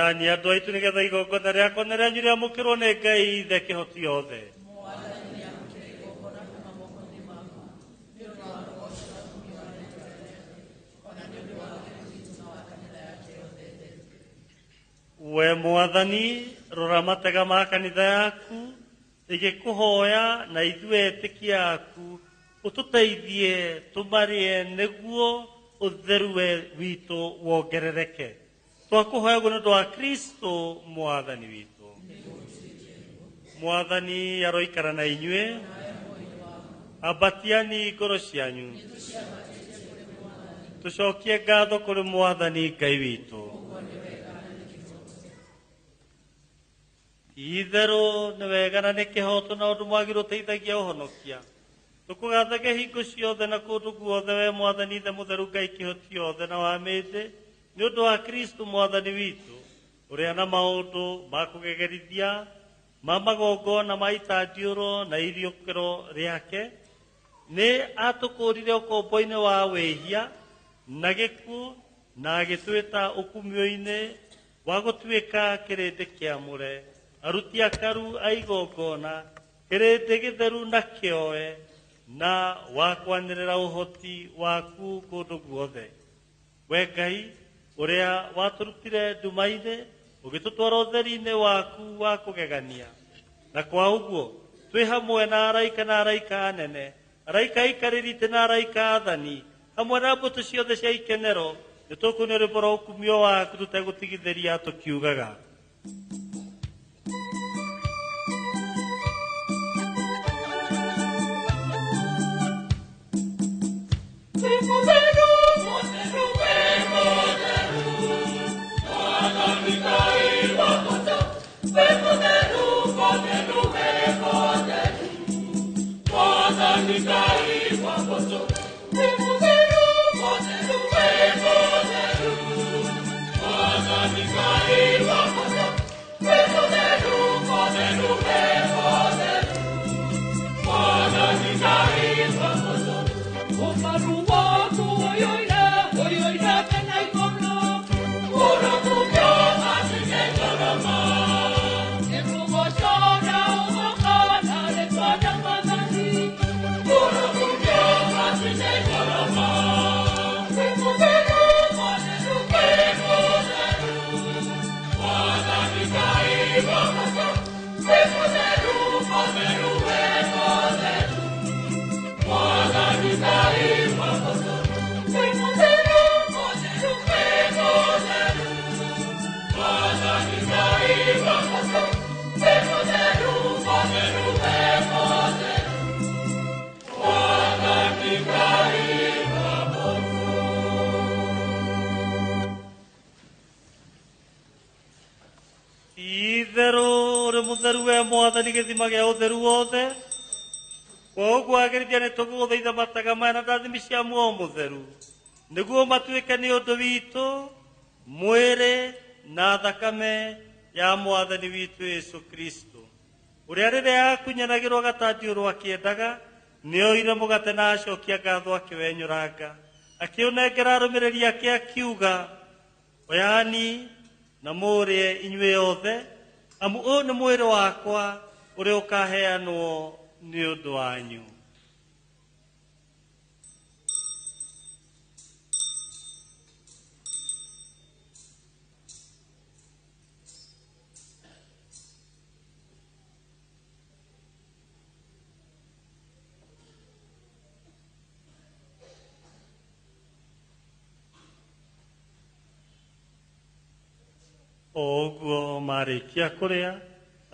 Hoyani andũ aitũ nĩgetha igongona rĩakwa na rĩanyu rĩamũkĩrwo nĩ Ngai Ithe kĩhoti yothe. We Mwathani, rora matega ma kanitha yaku ĩgĩkũhoya na ithuĩ etĩkia aku ũtũteithie tũmarĩe nĩguo ũtheru witũ wongerereke. Twakũhoya ũguo nĩ ũndũ wa Kristo Mwathani witũ. Mwathani aroikara na inyuĩ. Ambatiani ngoro cianyu. Tũcokie ngatho kũrĩ Mwathani Ngai witũ. Itherũ nĩ wega na nĩ kĩhoto na ũndũ mwagĩrĩru ũteithagia ũhonokia. Tũkũgathage hingo ciothe na kũndũ guothe we Mwathani Ithe mũtheru Ngai kĩhoti yothe na wa mĩndĩ nĩ ũndũ wa Kristo Mwathani witũ ũrĩa na maũndũ ma kũgegerithia ma magongona ma itandiũro na iriũkĩro rĩake nĩ atũkũũrire ũkombo-inĩ wa wĩhia na gĩkuũ na agĩtwĩta ũkumio-inĩ wa gũtuĩka kĩrĩndĩ kĩamũre aruti akaru a igongona kĩrĩndĩ gĩtheru na kĩoe na wa kwanĩrĩra ũhoti waku kũndũ guothe. We Ngai ũrĩa watũrutire nduma-inĩ ũgĩtũtwara ũtheri-inĩ waku wa kũgegania, na kwa ũguo twĩ hamwe na araika na araika anene, araika aikarĩri itĩ na araika athani, hamwe na mbũtũ ciothe cia ikenero, nĩ tũkũina rwĩmbo rwa ũkumio waku tũtegũtigithĩria tũkiugaga. Itherũ ũrĩ mũtheru we Mwathani gĩthima gĩa ũtheru wothe. Kwa ũguo agĩrithia nĩ tũgũgũthaitha mataga maya na ndathimi cia muoyo mũtheru nĩguo matuĩke nĩ ũndũ witũ mwĩrĩ na thakame ya Mwathani witũ Yesu Kristo, ũrĩa rĩrĩa akunyanagĩrwo gatandiũrwo akĩendaga nĩoire mũgate na acokia ngatho akĩwenyũranga akĩũnengera arũmĩrĩri ake akiuga, oyani na mũrĩe inyuĩ othe, amu ũyũ nĩ mwĩrĩ wakwa ũrĩa ũkaheanwo nĩ ũndũ wanyu. O ũguo marĩkia kũrĩa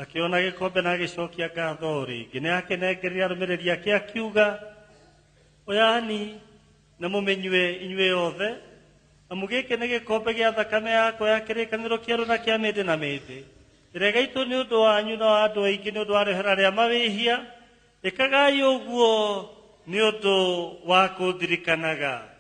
akĩona gĩkombe na agĩcokia ngatho rĩngĩ nĩ akĩnengereria arũmĩrĩri ake akiuga, oyani na mũmĩnyue inyuĩ othe, amu gĩkĩ nĩ gĩkombe gĩa thakame yakwa ya kĩrĩkanĩro kĩerũ na kĩa mĩndĩ na mĩndĩ ĩrĩa ĩgaitwo nĩ ũndũ wanyu na wa andũ aingĩ nĩ ũndũ wa rĩhera rĩa mawĩhia. Ĩkagai ũguo nĩ ũndũ wa kũndirikanaga.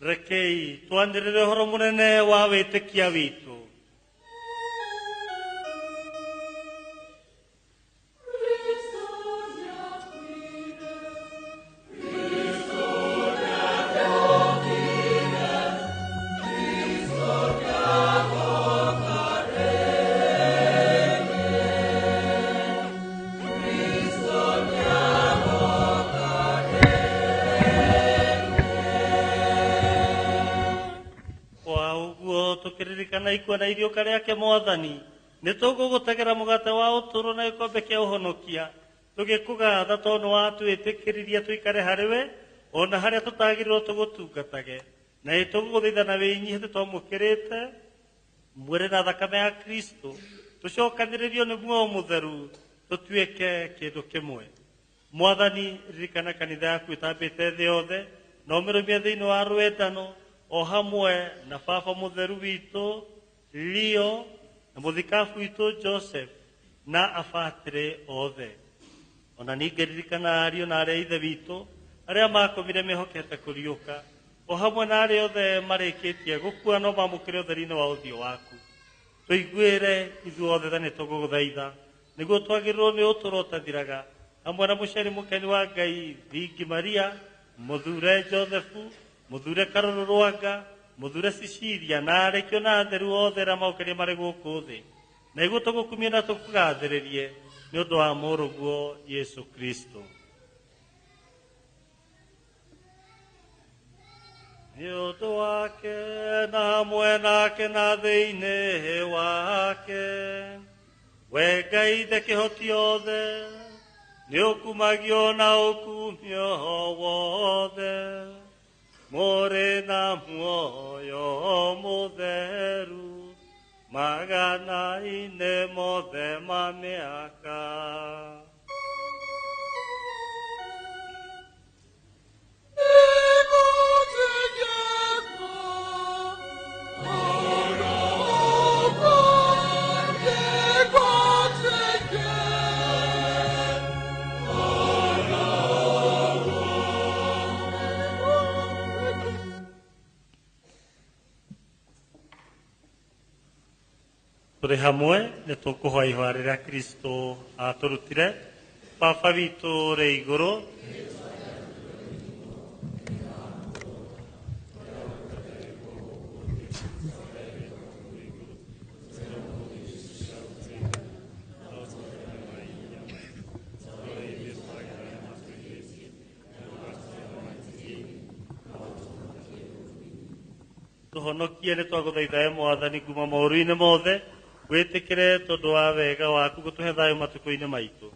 Rekei twanĩrĩre ũhoro mũnene wa wĩtĩkia witũ. Tukĩririkana ikua na iriũka rĩake Mwathani, nĩ tũgũgũtegera mũgate wa ũtũũro na gĩkombe kĩa ũhonokia, tũgĩkũgatha tondũ nĩwatwĩtĩkĩririe tũikare harĩ we ona harĩa tũtagĩrĩirwo tũgũtungatage. Na nĩ tũgũgũthaitha na wĩnyihia twamũkĩrĩte mwĩrĩ na thakame ya Kristo, tũcokanĩrĩrio nĩ muoyo mũtheru tũtuĩke kĩndũ kĩmwe. Mwathani, ririkana kanitha yaku ĩtambĩte thĩ yothe na ũmĩrũmie thĩinĩ wa rwendano o hamwe na baba mũtheru witũ Leo na mũthikabu witũ Joseph na abatĩrĩ othe. Ona ningĩ ririkana ariũ na arĩa ithe witũ arĩa makomire mehokete kũriũka, o hamwe na arĩa othe marĩkĩtie gũkua no mamũkĩre ũtheri-inĩ wa ũthiũ waku. Tũiguĩre ithuothe tha nĩ tũgũgũthaitha nĩguo twagĩrĩrwo nĩ ũtũũro ũtathiraga hamwe na mũciari mũkeni wa Ngai Thingi Maria, mũthure Josephu, mũthure Karũrũ Rwanga, mũthure Cecilia na arekio na atheru othe arĩa maũkeria marĩ gũkũ thĩ. Na nĩguo tũgũkumie na tũkũgathĩrĩrie nĩ ũndũ wa mũrũguo Yesu Kristo. Nĩ ũndũ wake na hamwe nake na thĩinĩ wake, we Ngai ithe kĩhoti othe, nĩ ũkumagio na ũkumio wothe, mũrĩ na muoyo mũtheru magana-inĩ mothe ma mĩaka. Tũrĩ hamwe nĩ tũkũhoya ihoya rĩrĩa Kristo atũrutire. Baba witũ ũrĩ igũrũ, tũhonokie nĩ twagũthaitha e Mwathani kuma maũru-inĩ mothe, wĩtĩkĩre tondũ wa wega waku gũtũhe thayũ matukũ-inĩ maitũ,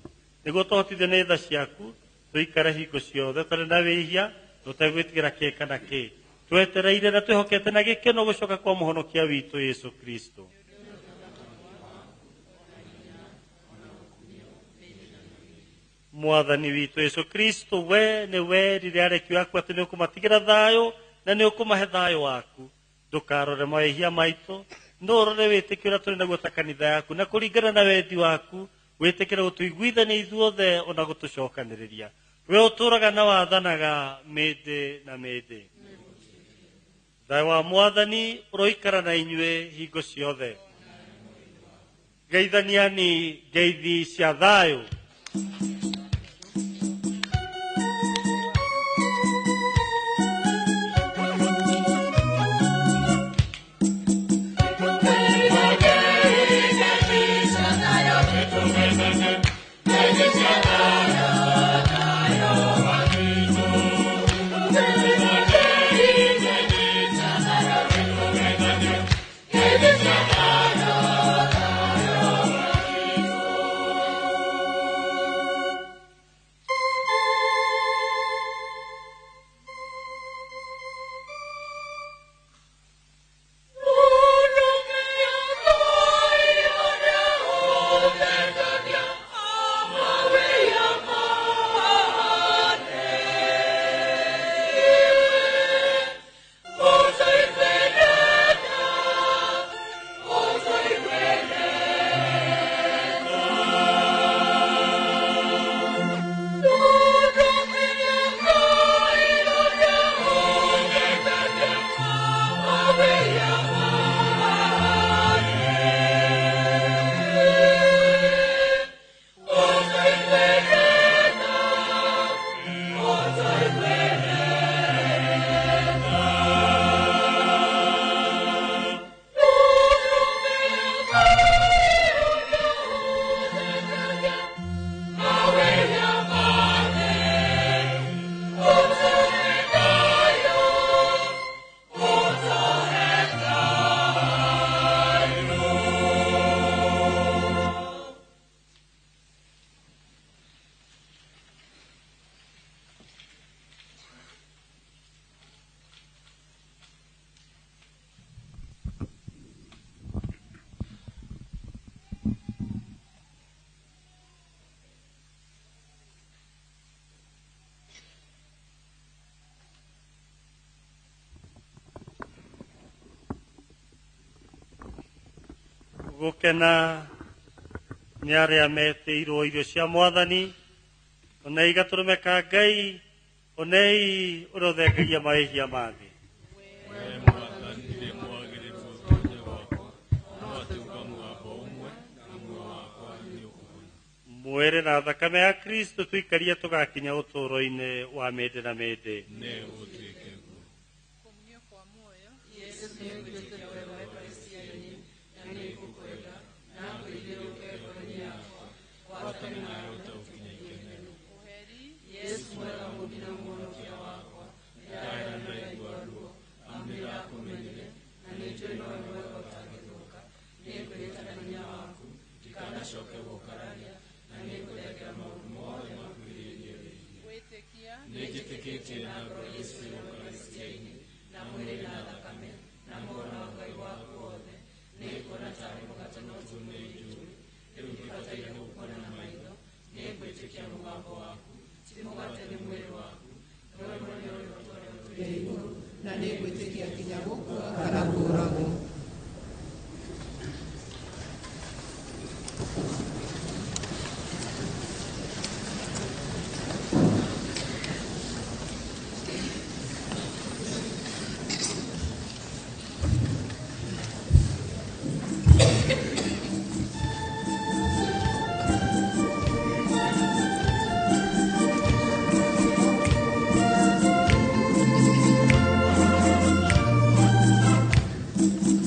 nĩguo tũhotithio nĩ tha ciaku tũikare hingo ciothe tũtarĩ na wĩhia tũtegwĩtigĩra kĩ kana kĩ, twetereire na twĩhokete na gĩkeno gũcoka kwa mũhonokia witũ Yesu Kristo. Mwathani witũ Yesu Kristo, we nĩ werire arekio aku atĩ nĩ ũkũmatigĩra thayũ na nĩ ũkũmahe thayũ waku. Ndũkarore mawĩhia maitũ, no ũrore wĩtĩkio ũrĩa tũrĩ naguo ta kanitha yaku, na kũringana na wendi waku wĩtĩkĩre gũtũiguithania ithuothe ona gũtũcokanĩrĩria. We ũtũũraga na wathanaga mĩndĩ na mĩndĩ. Thayũ wa Mwathani ũroikara na inyuĩ hingo ciothe. Geithaniani ngeithi cia thayũ. Thank you. Gũkena nĩ arĩa metĩirwo irio cia Mwathani, onei gatũrũme ka Ngai, onei ũrĩa ũthengagia mahĩhia ma thĩ. Wee Mwathani ndirĩ mwagĩrĩru ũtonye gwakwa, no atĩ uga mũgambo ũmwe na muoyo wakwa nĩũkũhona. Mwĩrĩ na thakame ya Kristo tuikarie tũgakinya ũtũũro-inĩ wa mĩndĩ na mĩndĩ. Nĩ gũtuĩke guo. Ngwatanĩro nawe ũtegũkinya ikenero. Ndahera ndaigua ruo, amu nĩndakũmenyire, na nĩnjũĩ nowe mwega ũtangĩthũka. Nĩngwĩrĩta na hinya waku, ndikanacoke gũkararia, na nĩngũthengera maũndũ mothe makuhĩrĩirie wĩhia. Nĩnjĩtĩkĩtie na ngoro Jesũ Eukaristia-inĩ, na mwĩrĩ na thakame, na muoyo na ũngai waku wothe. Nĩnguona taarĩ mũgate no tiguo nĩnjũĩ, rĩu ndibataire gũkuona na maitho. Nĩngwĩtĩkia mũgambo waku, ti mũgate nĩ mwĩrĩ waku, nĩwe mwene ũrĩa ũtũũre ũtũire igũrũ, na nĩngwĩtĩkia nginya gũkua kana kũũragwo. Thank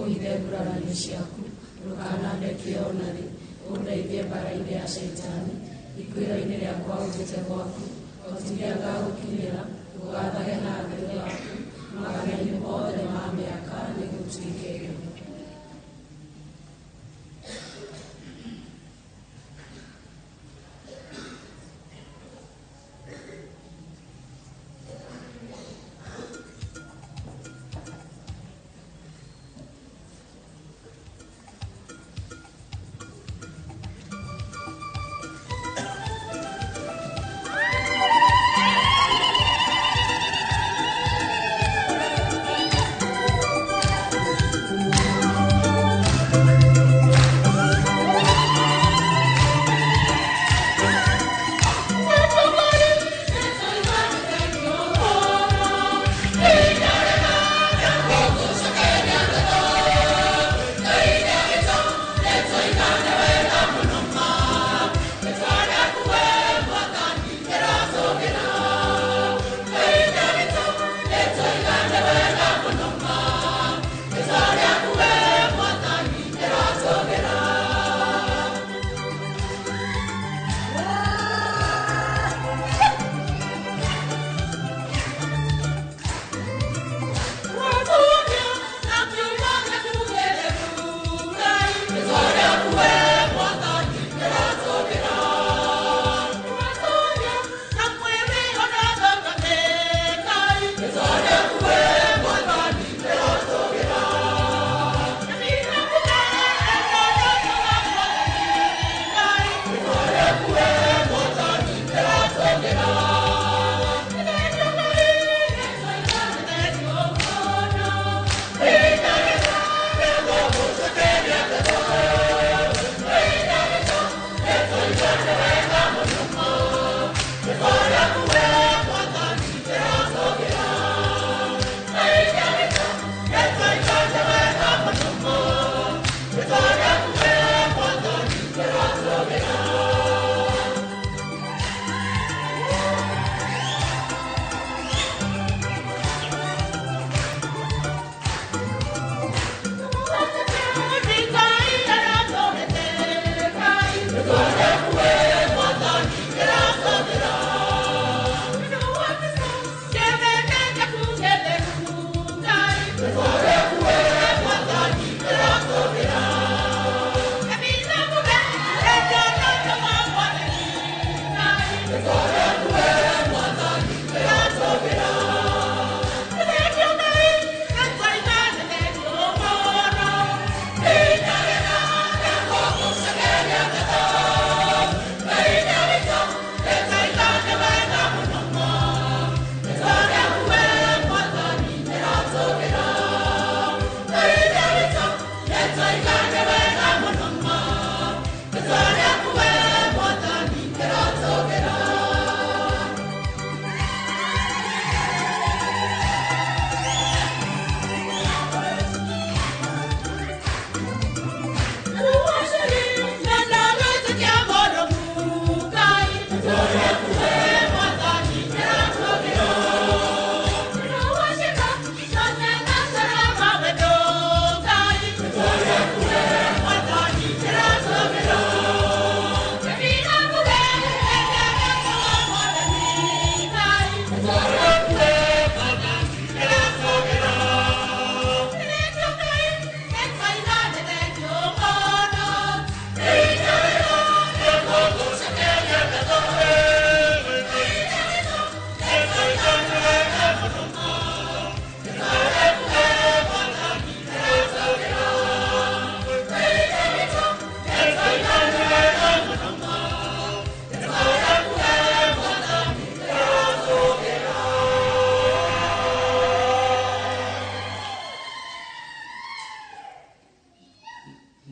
Ũhithe ngurario ciaku, ndũkanandekie o na rĩ. Ũndeithie mbaara-inĩ ya Shaitani, ikuĩro-inĩ rĩakwa ũnjĩte gwaku, o tiga ngagũkinyĩra, ngũgathage na atheru aku, magana-inĩ mothe ma mĩaka nĩgũtuĩke ũguo.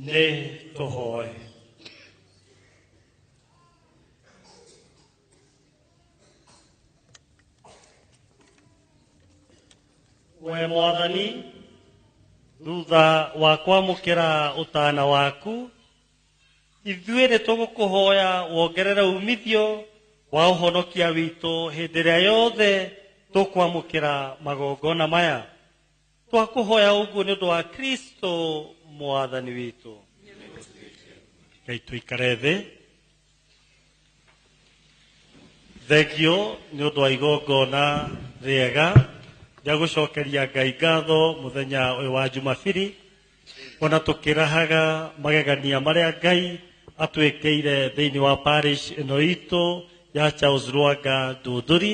Nĩ tũhoe. We Mwathani, thutha wa kwamũkĩra ũtana waku, ithuĩ nĩ tũgũkũhoya wongerere umithio wa ũhonokia witũ hĩndĩ ĩrĩa yothe tũkwamũkĩra magongona maya. Twakũhoya ũguo nĩ ũndũ wa Kristo mwathani witũ. Ngai tũikare thĩ. Thengio nĩ ũndũ wa igongona rĩega rĩa gũcokeria Ngai ngatho mũthenya ũyũ wa Jumabiri, ona tũkĩrahaga magegania marĩa Ngai atwĩkĩire thĩinĩ wa parish ĩno itũ ya Charles Lwanga Ndũndũri,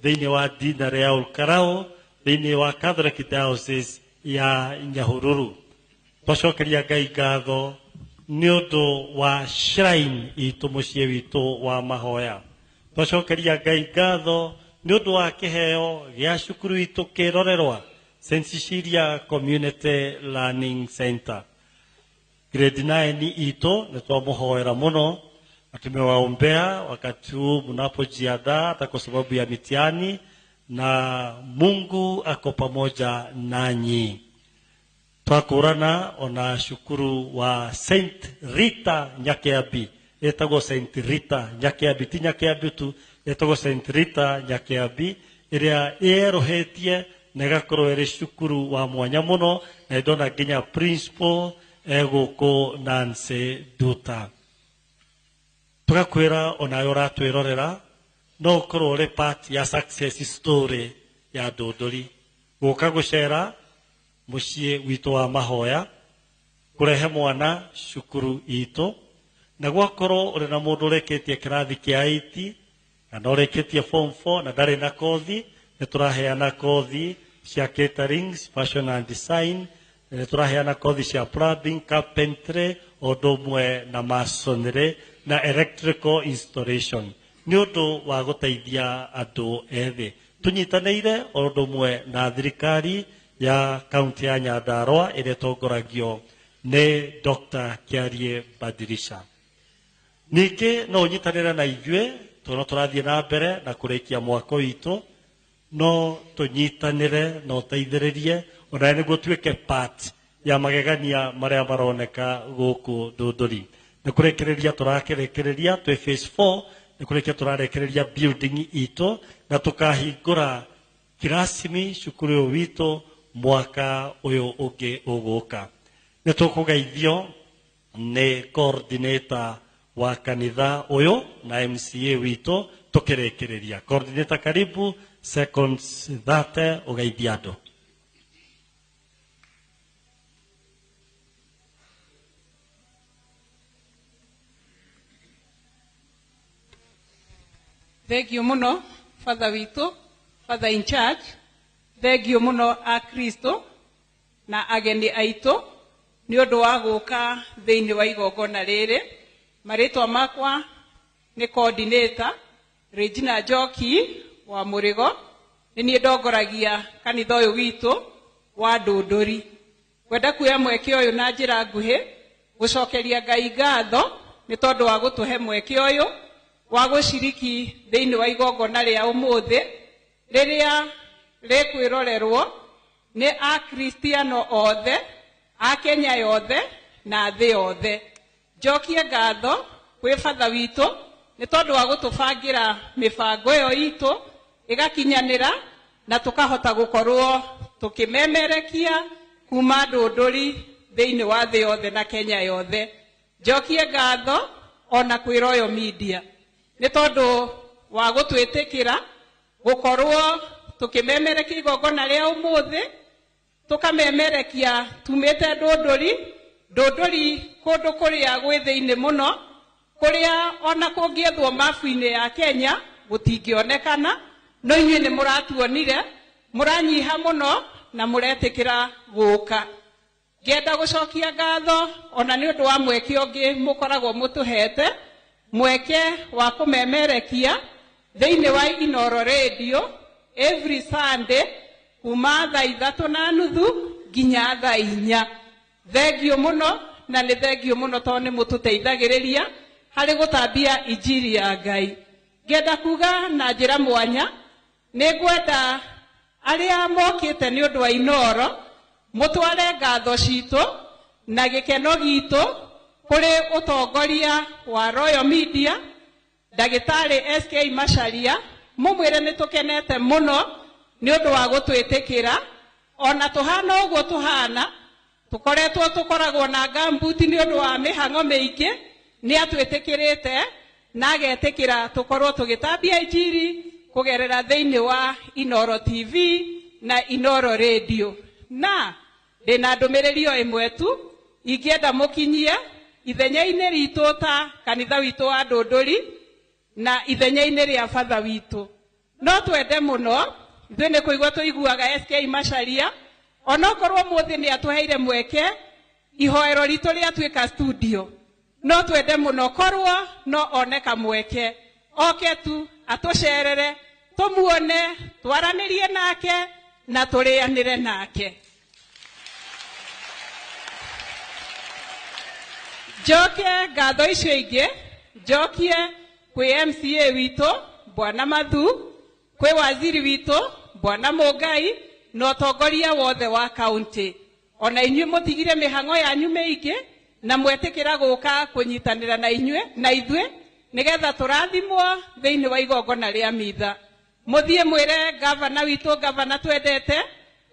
thĩinĩ wa dinarĩ ya Olkarau, thĩinĩ wa Catholic Diocese ya Nyahururu. Twacokeria Ngai ngatho nĩ ũndũ wa shrine itũ mũciĩ witũ wa mahoya. Twacokeria Ngai ngatho nĩ ũndũ wa kĩheo gĩa cukuru itũ kĩrorerwa St. Cecilia Community Learning Center. Grade 9 itũ nĩ twamũhoera mũno na tumewaombea wakati huu mnapojiandaa hata kwa sababu ya mitihani, na Mungu ako pamoja nanyi. Twakũrana ona cukuru wa St. Rita Nyakeabi, ĩtagwo St. Rita Nyakeabi, ti Nyakeabi tu, ĩtagwo St. Rita Nyakeabi, ĩrĩa ĩerũhĩtie na ĩgakorwo ĩrĩ cukuru wa mwanya mũno, na ndona nginya principal egũkũ Nancy Duta. Tũgakwĩra onawe ũratwĩrorera no ũkorwo ũrĩ part ya success story ya Ndũndũri, gũka gũcera mũciĩ witũ wa mahoya, kũrehe mwana cukuru itũ, na gwakorwo ũrĩ na mũndũ ũrĩkĩtie kĩrathi kĩa 8 kana ũrĩkĩtie form 4 na ndarĩ na kothi, nĩ tũraheana kothi cia catering, fashion and design, nĩ tũraheana kothi cia plumbing, carpentry, o ũndũ ũmwe na masonry na electrical installation, nĩ ũndũ wa gũteithia andũ ethĩ. Tũnyitanĩire o ũndũ ũmwe na thirikari ya kaunti ya Nyandarua ĩrĩa ĩtongoragio nĩ Dr. Kiarie Badirisha. Ningĩ no ũnyitanĩre na ithuĩ tondũ tũrathiĩ na mbere na kũrĩkia mwako witũ, no tũnyitanĩre na ũteithĩrĩrie ona nĩguo tuĩke part ya magegania marĩa maroneka gũkũ Ndũndũri. Nĩ kũrĩkĩrĩria tũrakĩrĩkĩrĩria twĩ phase 4, nĩ kũrĩkia tũrarĩkĩrĩria building itũ na tũkahingũra kirasimi cukuru ũyũ witũ mwaka ũyũ ũngĩ ũgũka. Nĩ tũkũgeithio nĩ coordinator wa kanitha ũyũ na MCA witũ tũkĩrĩkĩrĩria. Coordinator, karibu seconds 30 ũgeithia andũ. Thengio mũno father witũ, father in charge. Thengio mũno a Kristo na ageni aitũ nĩ ũndũ wa gũka thĩinĩ wa igongona rĩrĩ. Marĩtwa makwa nĩ coordinator Regina Njoki wa Mũrĩgo, nĩ niĩ ndongoragia kanitha ũyũ witũ wa Ndũndũri. Ngwenda kuoya mweke ũyũ na njĩra nguhĩ gũcokeria Ngai ngatho nĩ tondũ wa gũtũhe mweke ũyũ wa gũciriki thĩinĩ wa igongona rĩa ũmũthĩ rĩrĩa rĩkwĩrorerwo nĩ akristiano othe a Kenya yothe na thĩ yothe. Njokie ngatho kwĩ batha witũ nĩ tondũ wa gũtũbangĩra mĩbango ĩyo itũ ĩgakinyanĩra na tũkahota gũkorwo tũkĩmemerekia kuma Ndũndũri thĩinĩ wa thĩ yothe na Kenya yothe. Njokie ngatho ona kwĩ Royal Media nĩ tondũ wa gũtwĩtĩkĩra gũkorwo tũkĩmemerekia igongona rĩa ũmũthĩ, tũkamemerekia tumĩte Ndũndũri, Ndũndũri kũndũ kũrĩa gwĩ thĩinĩ mũno, kũrĩa ona kũngĩethwo mabu-inĩ ya Kenya gũtingĩonekana, no inyuĩ nĩ mũratuonire, mũranyiha mũno na mũretĩkĩra gũka. Ngĩenda gũcokia ngatho ona nĩ ũndũ wa mweke ũngĩ mũkoragwo mũtũhete, mweke wa kũmemerekia thĩinĩ wa Inoro Radio every Sunday kuma thaa 3:30 nginya thaa 4. Thengio mũno na nĩ thengio mũno tondũ nĩ mũtũteithagĩrĩria harĩ gũtambia injiri ya Ngai. Ngĩenda kuga na njĩra mwanya nĩ ngwenda arĩa mokĩte nĩ ũndũ wa Inoro mũtware ngatho citũ na gĩkeno gitũ kũrĩ ũtongoria wa Royal Media Ndagĩtarĩ SK Macharia, mũmwĩre nĩ tũkenete mũno nĩ ũndũ wa gũtwĩtĩkĩra Ona tũhana ũguo tũhana, tũkoretwo tũkoragwo na ngambuti nĩ ũndũ wa mĩhang'o mĩingĩ, nĩ atwĩtĩkĩrĩte na agetĩkĩra tũkorwo tũgĩtambia injiri kũgerera thĩinĩ wa Inoro TV na Inoro Radio. Na ndĩna ndũmĩrĩri o ĩmwe tu ingĩenda mũkinyie ithenya-inĩ ritũ ta kanitha witũ wa Ndũndũri na ithenya-inĩ rĩa batha witũ. No twende mũno ithuĩ nĩ kũigua tũiguaga SK Macharia, onokorwo mũthĩ nĩ atũheire mweke ihoero ritũ rĩatuĩka studio, no twende mũno korwo no one kamweke oke tu atũcerere, tũmuone, twaranĩrie nake na tũrĩanĩre nake. Njoke ngatho icio ingĩ njokie kwĩ MCA witũ Bwana Mathu, kwĩ waziri witũ Bwana Mũngai na ũtongoria wothe wa kaunti. Ona inyuĩ mũtigire mĩhang'o yanyu mĩingĩ na mwetĩkĩra gũka kũnyitanĩra na inyuĩ na ithuĩ nĩgetha tũrathimwo thĩinĩ wa igongona rĩa mitha. Mũthiĩ mwĩre gavana witũ, gavana twendete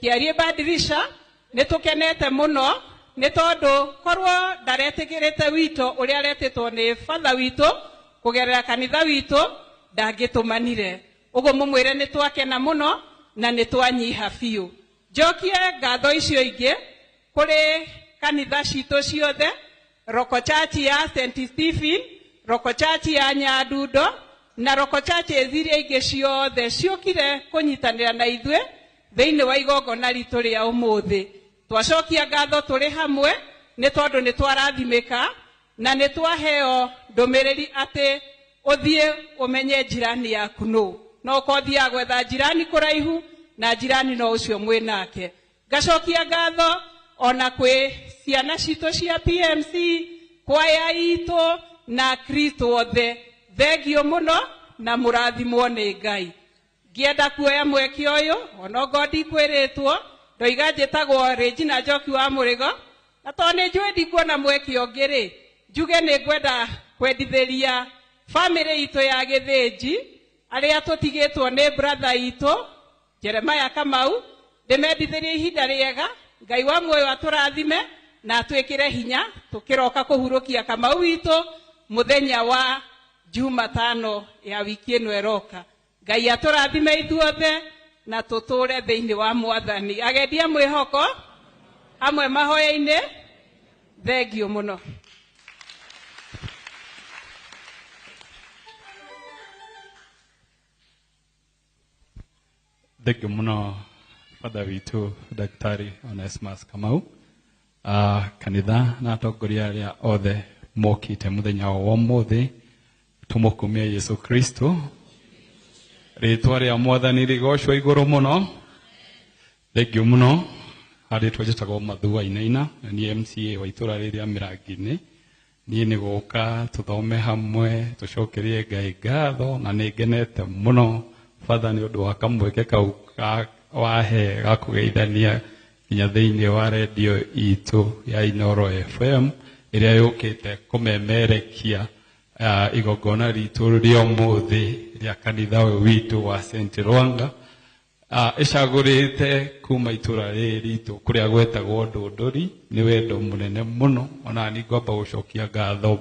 Kĩarie Badirisha, nĩ tũkenete mũno nĩ tondũ korwo ndaretĩkĩrĩte wito ũrĩa aretĩtwo nĩ batha witũ kũgerera kanitha witũ ndangĩtũmanire. Ũguo mũmwĩre nĩ twakena mũno na nĩ twanyiha biũ. Njokie ngatho icio ingĩ kũrĩ kanitha citũ ciothe, Roko Church ya St Stephen, Roko Church ya Nyandundo na Roko Church iria ingĩ ciothe ciũkire kũnyitanĩra na ithuĩ thĩinĩ wa igongona ritũ rĩa ũmũthĩ. Twacokia ngatho tũrĩ hamwe nĩ tondũ nĩ twarathimĩka na nĩ twaheo ndũmĩrĩri atĩ ũthiĩ ũmenye njirani yaku nũ. No ũkorwo ũthiaga gwetha njirani kũraihu na njirani no ũcio mwĩ nake. Ngacokia ngatho ona kwĩ ciana citũ cia PMC, kwaya itũ na Kristo othe. Thengio mũno na mũrathimwo nĩ Ngai. Ngĩenda kuoya mweke ũyũ onokorwo ndikwĩrĩtwo, ndoiga njĩtagwo Regina Njoki wa Mũrĩgo, na tondũ nĩ njũĩ ndikuona mweke ũngĩ rĩ, njuge nĩ ngwenda kwendithĩria bamĩrĩ itũ ya Gĩthĩnji arĩa tũtigĩtwo nĩ brother itũ Jeremiah Kamau, ndĩmendithĩrie ihinda rĩega. Ngai wa muoyo atũrathime na atwĩkĩre hinya tũkĩroka kũhurũkia Kamau witũ mũthenya wa Jumatano ya wiki ĩno ĩroka. Ngai atũrathime ithuothe na tũtũre thĩinĩ wa Mwathani. Agendia mwĩhoko hamwe mahoya-inĩ, thengio mũno. Thengio mũno Father witũ Daktari Onesmus Kamau, kanitha na atongoria arĩa othe mokĩte mũthenya wa ũmũthĩ, tũmũkumie Yesu Kristo. Rĩtwa rĩa Mwathani rĩgocwo igũrũ mũno. Thengio mũno. Harĩ twanjĩtagwo Mathu Wainaina, na niĩ MCA wa itũra rĩrĩa Mĩrangi-inĩ. Niĩ nĩ gũka tũthome hamwe, tũcokerie Ngai ngatho, na nĩ ngenete mũno Father nĩ ũndũ wa kamweke kau wahe ga kũgeithania nginya thĩinĩ wa redio itũ ya Inoro FM ĩrĩa yũkĩte kũmemerekia igongona ritũ rĩa ũmũthĩ rĩa kanitha ũyũ witũ wa St Rwanga. Ĩcagũrĩte kuma itũra rĩrĩ ritũ kũrĩa gwetagwo Ndũndũri. Nĩ wendo mũnene mũno, ona niĩ ngwamba gũcokia ngatho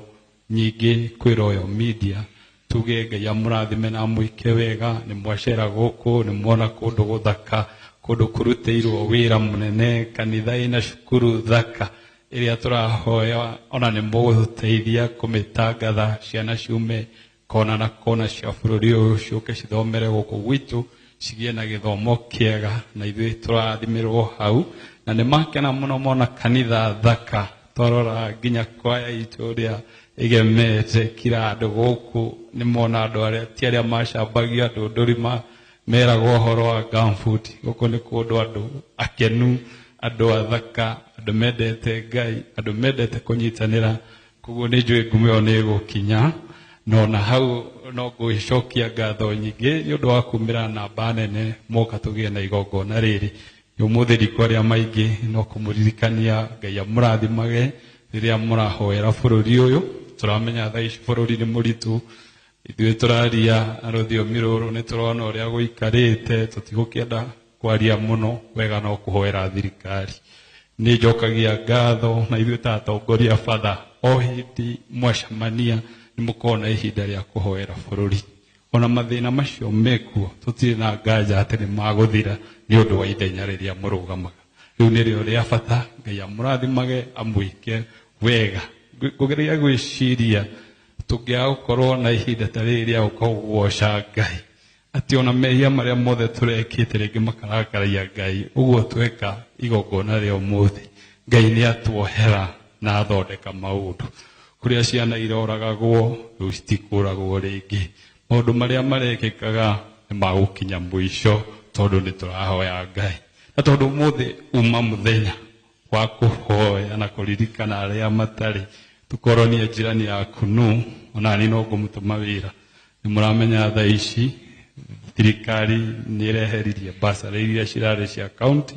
nyingĩ kwĩ Royal Media. Tuge Ngai amũrathime na amwĩke wega. Nĩ mwacera gũkũ, nĩ mwona kũndũ gũthaka, kũndũ kũrutĩirwo wĩra mũnene, kanitha ĩna cukuru thaka ĩrĩa tũrahoya ona nĩ mũgũtũteithia kũmĩtangatha, ciana ciume kona na kona cia bũrũri ũyũ ciũke cithomere gũkũ gwitũ, cigĩe na gĩthomo kĩega, na ithuĩ tũrathimĩrwo hau. Na nĩ makena mũno mona kanitha thaka, twarora nginya kwaya itũ ũrĩa ĩgemete kira andũ gũkũ, nĩ mona andũ arĩa ti arĩa macambagia Ndũndũri meragwo ũhoro wa gumboot. Gũkũ nĩ kũndũ andũ akenu, andũ athaka, andũ mendete Ngai, andũ mendete kũnyitanĩra. Koguo nĩ njũĩ ngumo ĩyo nĩ ĩgũkinya. No na hau no ngũcokia ngatho nyingĩ nĩ ũndũ wa kumĩra namba nene moka tũgĩe na igongona rĩrĩ. Ũmũthĩ ndikwaria maingĩ, no kũmũririkania Ngai amũrathimage rĩrĩa mũrahoera bũrũri ũyũ. Tũramenya thaa ici bũrũri nĩ mũritũ, ithuĩ tũraria na rũthiomi rũrũ nĩ tũrona ũrĩa gũikarĩte, tũtigũkĩenda Kwaria mũno wega no kũhoera thirikari. Nĩ njokagia ngatho na ithuĩ ta atongoria batha o hĩndĩ mwacemania nĩ mũkoragwo na ihinda rĩa kũhoera bũrũri. Ona mathĩna macio mekuo tũtirĩ na nganja atĩ nĩ magũthira nĩ ũndũ wa ithenya rĩrĩa mũrũgamaga. Rĩu nĩrĩo rĩa bata. Ngai amũrathimage amwĩke wega. Ngũgeria gwĩciria tũngĩaga gũkorwo na ihinda ta rĩrĩ rĩa gũka kũgoca Ngai, atĩ ona mehia marĩa mothe tũrekĩte rĩngĩ makarakaragia Ngai, ũguo tweka igongona rĩa ũmũthĩ, Ngai nĩ atuohera na athondeka maũndũ. Kũrĩa ciana iroragagwo rĩu citikũragwo rĩngĩ. Maũndũ marĩa marekĩkaga nĩ magũkinya mũico tondũ nĩ tũrahoya Ngai. Na tondũ ũmũthĩ uma mũthenya wa kũhoya na kũririkana arĩa matarĩ, tũkorwo nĩ njirani yaku nũ, ona niĩ no ngũmũtũma wĩra. Nĩ mũramenya thaa ici thirikari nĩ ĩreheririe bursary iria cirarĩ cia county,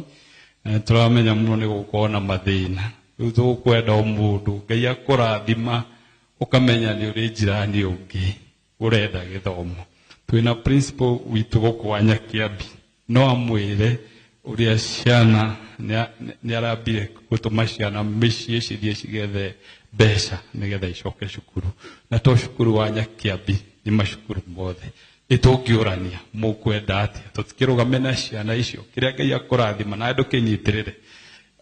na tũramenya mũno nĩ gũkorwo na mathĩna. Rĩu tũkwenda o mũndũ Ngai akũrathima ũkamenya nĩ ũrĩ njirani ũngĩ ũrenda gĩthomo. Twĩna principal witũ gũkũ wa Nyakiambi, no amwĩre ũrĩa ciana nĩ arambire gũtũma ciana mĩciĩ cithiĩ cigethe mbeca nĩgetha icoke cukuru. Na to cukuru wa Nyakiambi, nĩ macukuru mothe. Nĩtũngĩũrania mũkwenda atĩa, tũtikĩrũgame na ciana icio, kĩrĩa Ngai akũrathima na ndũkĩnyitĩrĩre.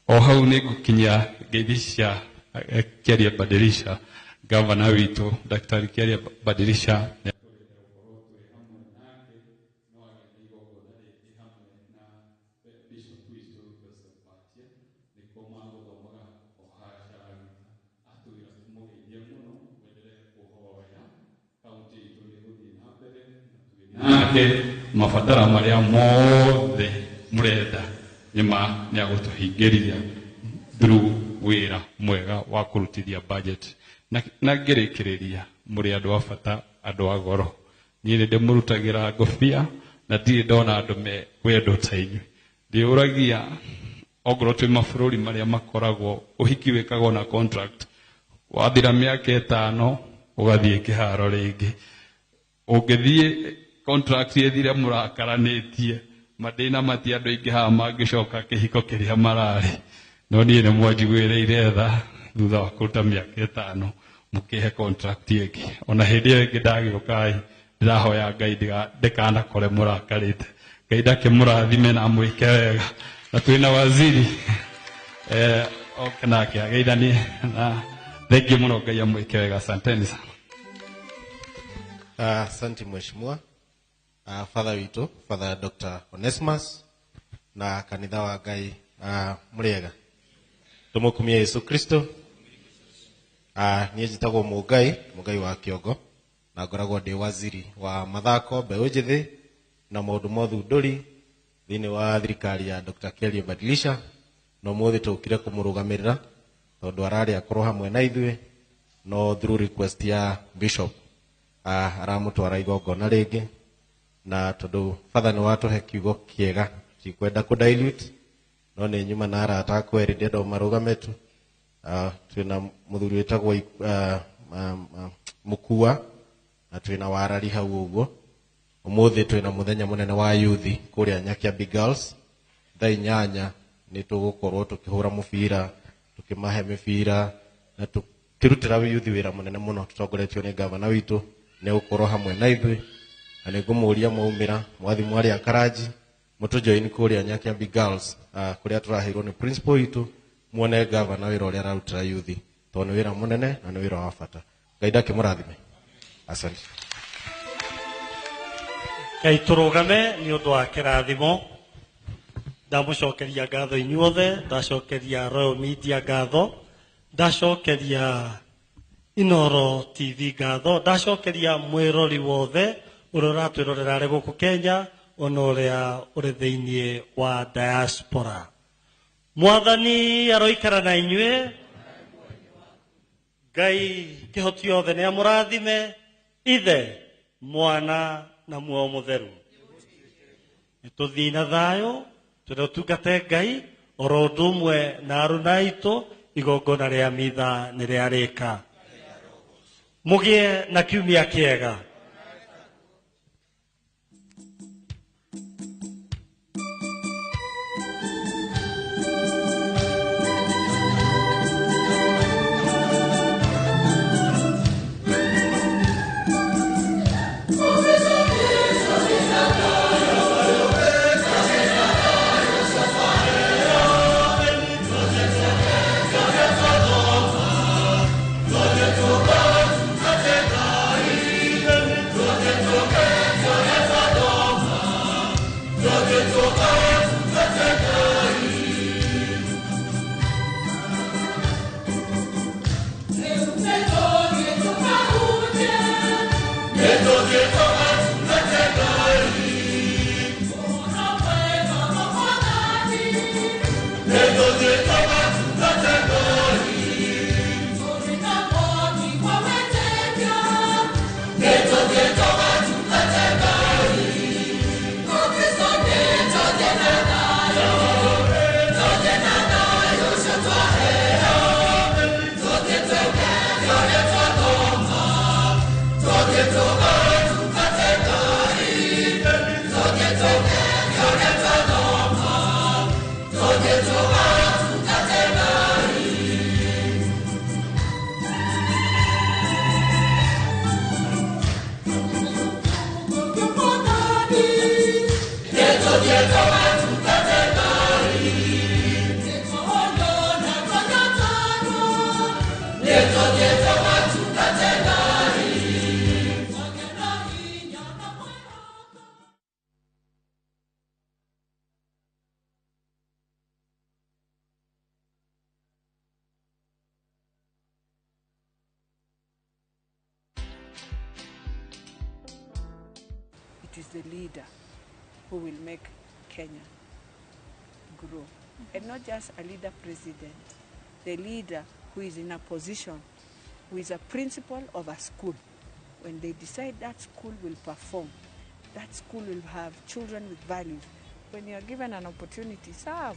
O hau nĩ ngũkinyia ngeithi cia Kiaria Badirisha, gavana witũ Daktari Kiaria Badirisha. Nake mabatara marĩa mothe mũrenda nĩma nĩagũtũhingĩria through wĩra mwega wa kũrutithia budget. Na ngĩrĩkĩrĩria mũrĩ andũ a bata, andũ a goro. Niĩ nĩ ndĩmũrutagĩra ngobia na ndirĩ ndona andũ me wendo ta inyuĩ. Ndĩũragia ongorwo twĩ mabũrũri marĩa makoragwo ũhiki wĩkagwo na contract, wathira mĩaka 5 ũgathiĩ kĩharo rĩngĩ. Ũngĩthiĩ contract ĩthire mũrakaranĩtie, madĩna mati andũ aingĩ haha mangĩcoka kĩhiko kĩrĩa mararĩ. No niĩ nĩ mwanjiguĩrĩire tha thutha wa kũruta mĩaka 5 mũkĩhe contract ĩngĩ. Ona hĩndĩ ĩyo ĩngĩ ndagĩũka ndĩrahoya Ngai ndikanakore mũrakarĩte. Ngai ndakĩmũrathime na amwĩke wega. Na twĩna waziri oke nake ageithanie na thengiũ mũno, Ngai amwĩke wega. Asanteni sana. Asante mheshimiwa. Father witũ, Father Dr. Onesmus na kanitha wa Ngai mũrĩega. Tũmũkumie Yesu Kristo. Niĩ njĩtagwo Mũngai, Mũngai wa Kĩongo, na ngoragwo ndĩ waziri wa mathako, mbeũ njĩthĩ na maũndũ ma ũthundũri thĩinĩ wa thirikari ya Dr. Kiaria Badilisha. Na ũmũthĩ tũkire kũmũrũgamĩrĩra tondũ ararĩ akorwo hamwe na ithuĩ, no through request ya Bishop aramũtwara igongona rĩngĩ. Na tondũ Father nĩ watũhe kiugo kĩega, tikwenda kũ dilute, no nĩ nyuma na arata akwa erĩ ndĩrenda marũgame tu. Twĩna mũthuri wĩtagwo Mũkua na twĩna Warari hau ũguo. Ũmũthĩ twĩna mũthenya mũnene wa youth kũrĩa Nyakiambi Girls. Thaa 8 nĩ tũgũkorwo tũkĩhũra mũbira, tũkĩmahe mĩbira na tũkĩrutĩra youth wĩra mũnene mũno tũtongoretio nĩ gavana witũ. Nĩ gũkorwo hamwe na ithuĩ na nĩ ngũmũria mwaumĩra mwathi mwarĩ akaranji mũtũjoin kũrĩa Nyakiambi Girls, kũrĩa tũraheirwo nĩ principal witũ, muone gavana wĩra ũrĩa ararutĩra youth, tondũ nĩ wĩra mũnene na nĩ wĩra wa bata. Ngai ndakĩmũrathime. Asante. Ngai tũrũgame nĩ ũndũ wa kĩrathimo. Ndamũcokeria ngatho inyuothe, ndacokeria Royal Media ngatho, ndacokeria Inoro TV ngatho, ndacokeria mwĩrori wothe ũrĩa ũratwĩrorera arĩ gũkũ Kenya ona ũrĩa ũrĩ thĩinĩ wa diaspora. Mwathani aroikara na inyuĩ. Ngai kĩhoti othe nĩ amũrathime, Ithe, Mwana na Muoyo Mũtheru. Nĩtũthiĩ na thayũ, twĩre ũtungate Ngai oro ũndũ ũmwe na aruna aitũ, igongona rĩa mitha nĩ rĩarĩka. Mũgĩe na kiumia kĩega. It is the leader who will make Kenya grow. And not just a leader president, the leader who is in a position, who is a principal of a school. When they decide that school will perform, that school will have children with values. When you are given an opportunity, serve.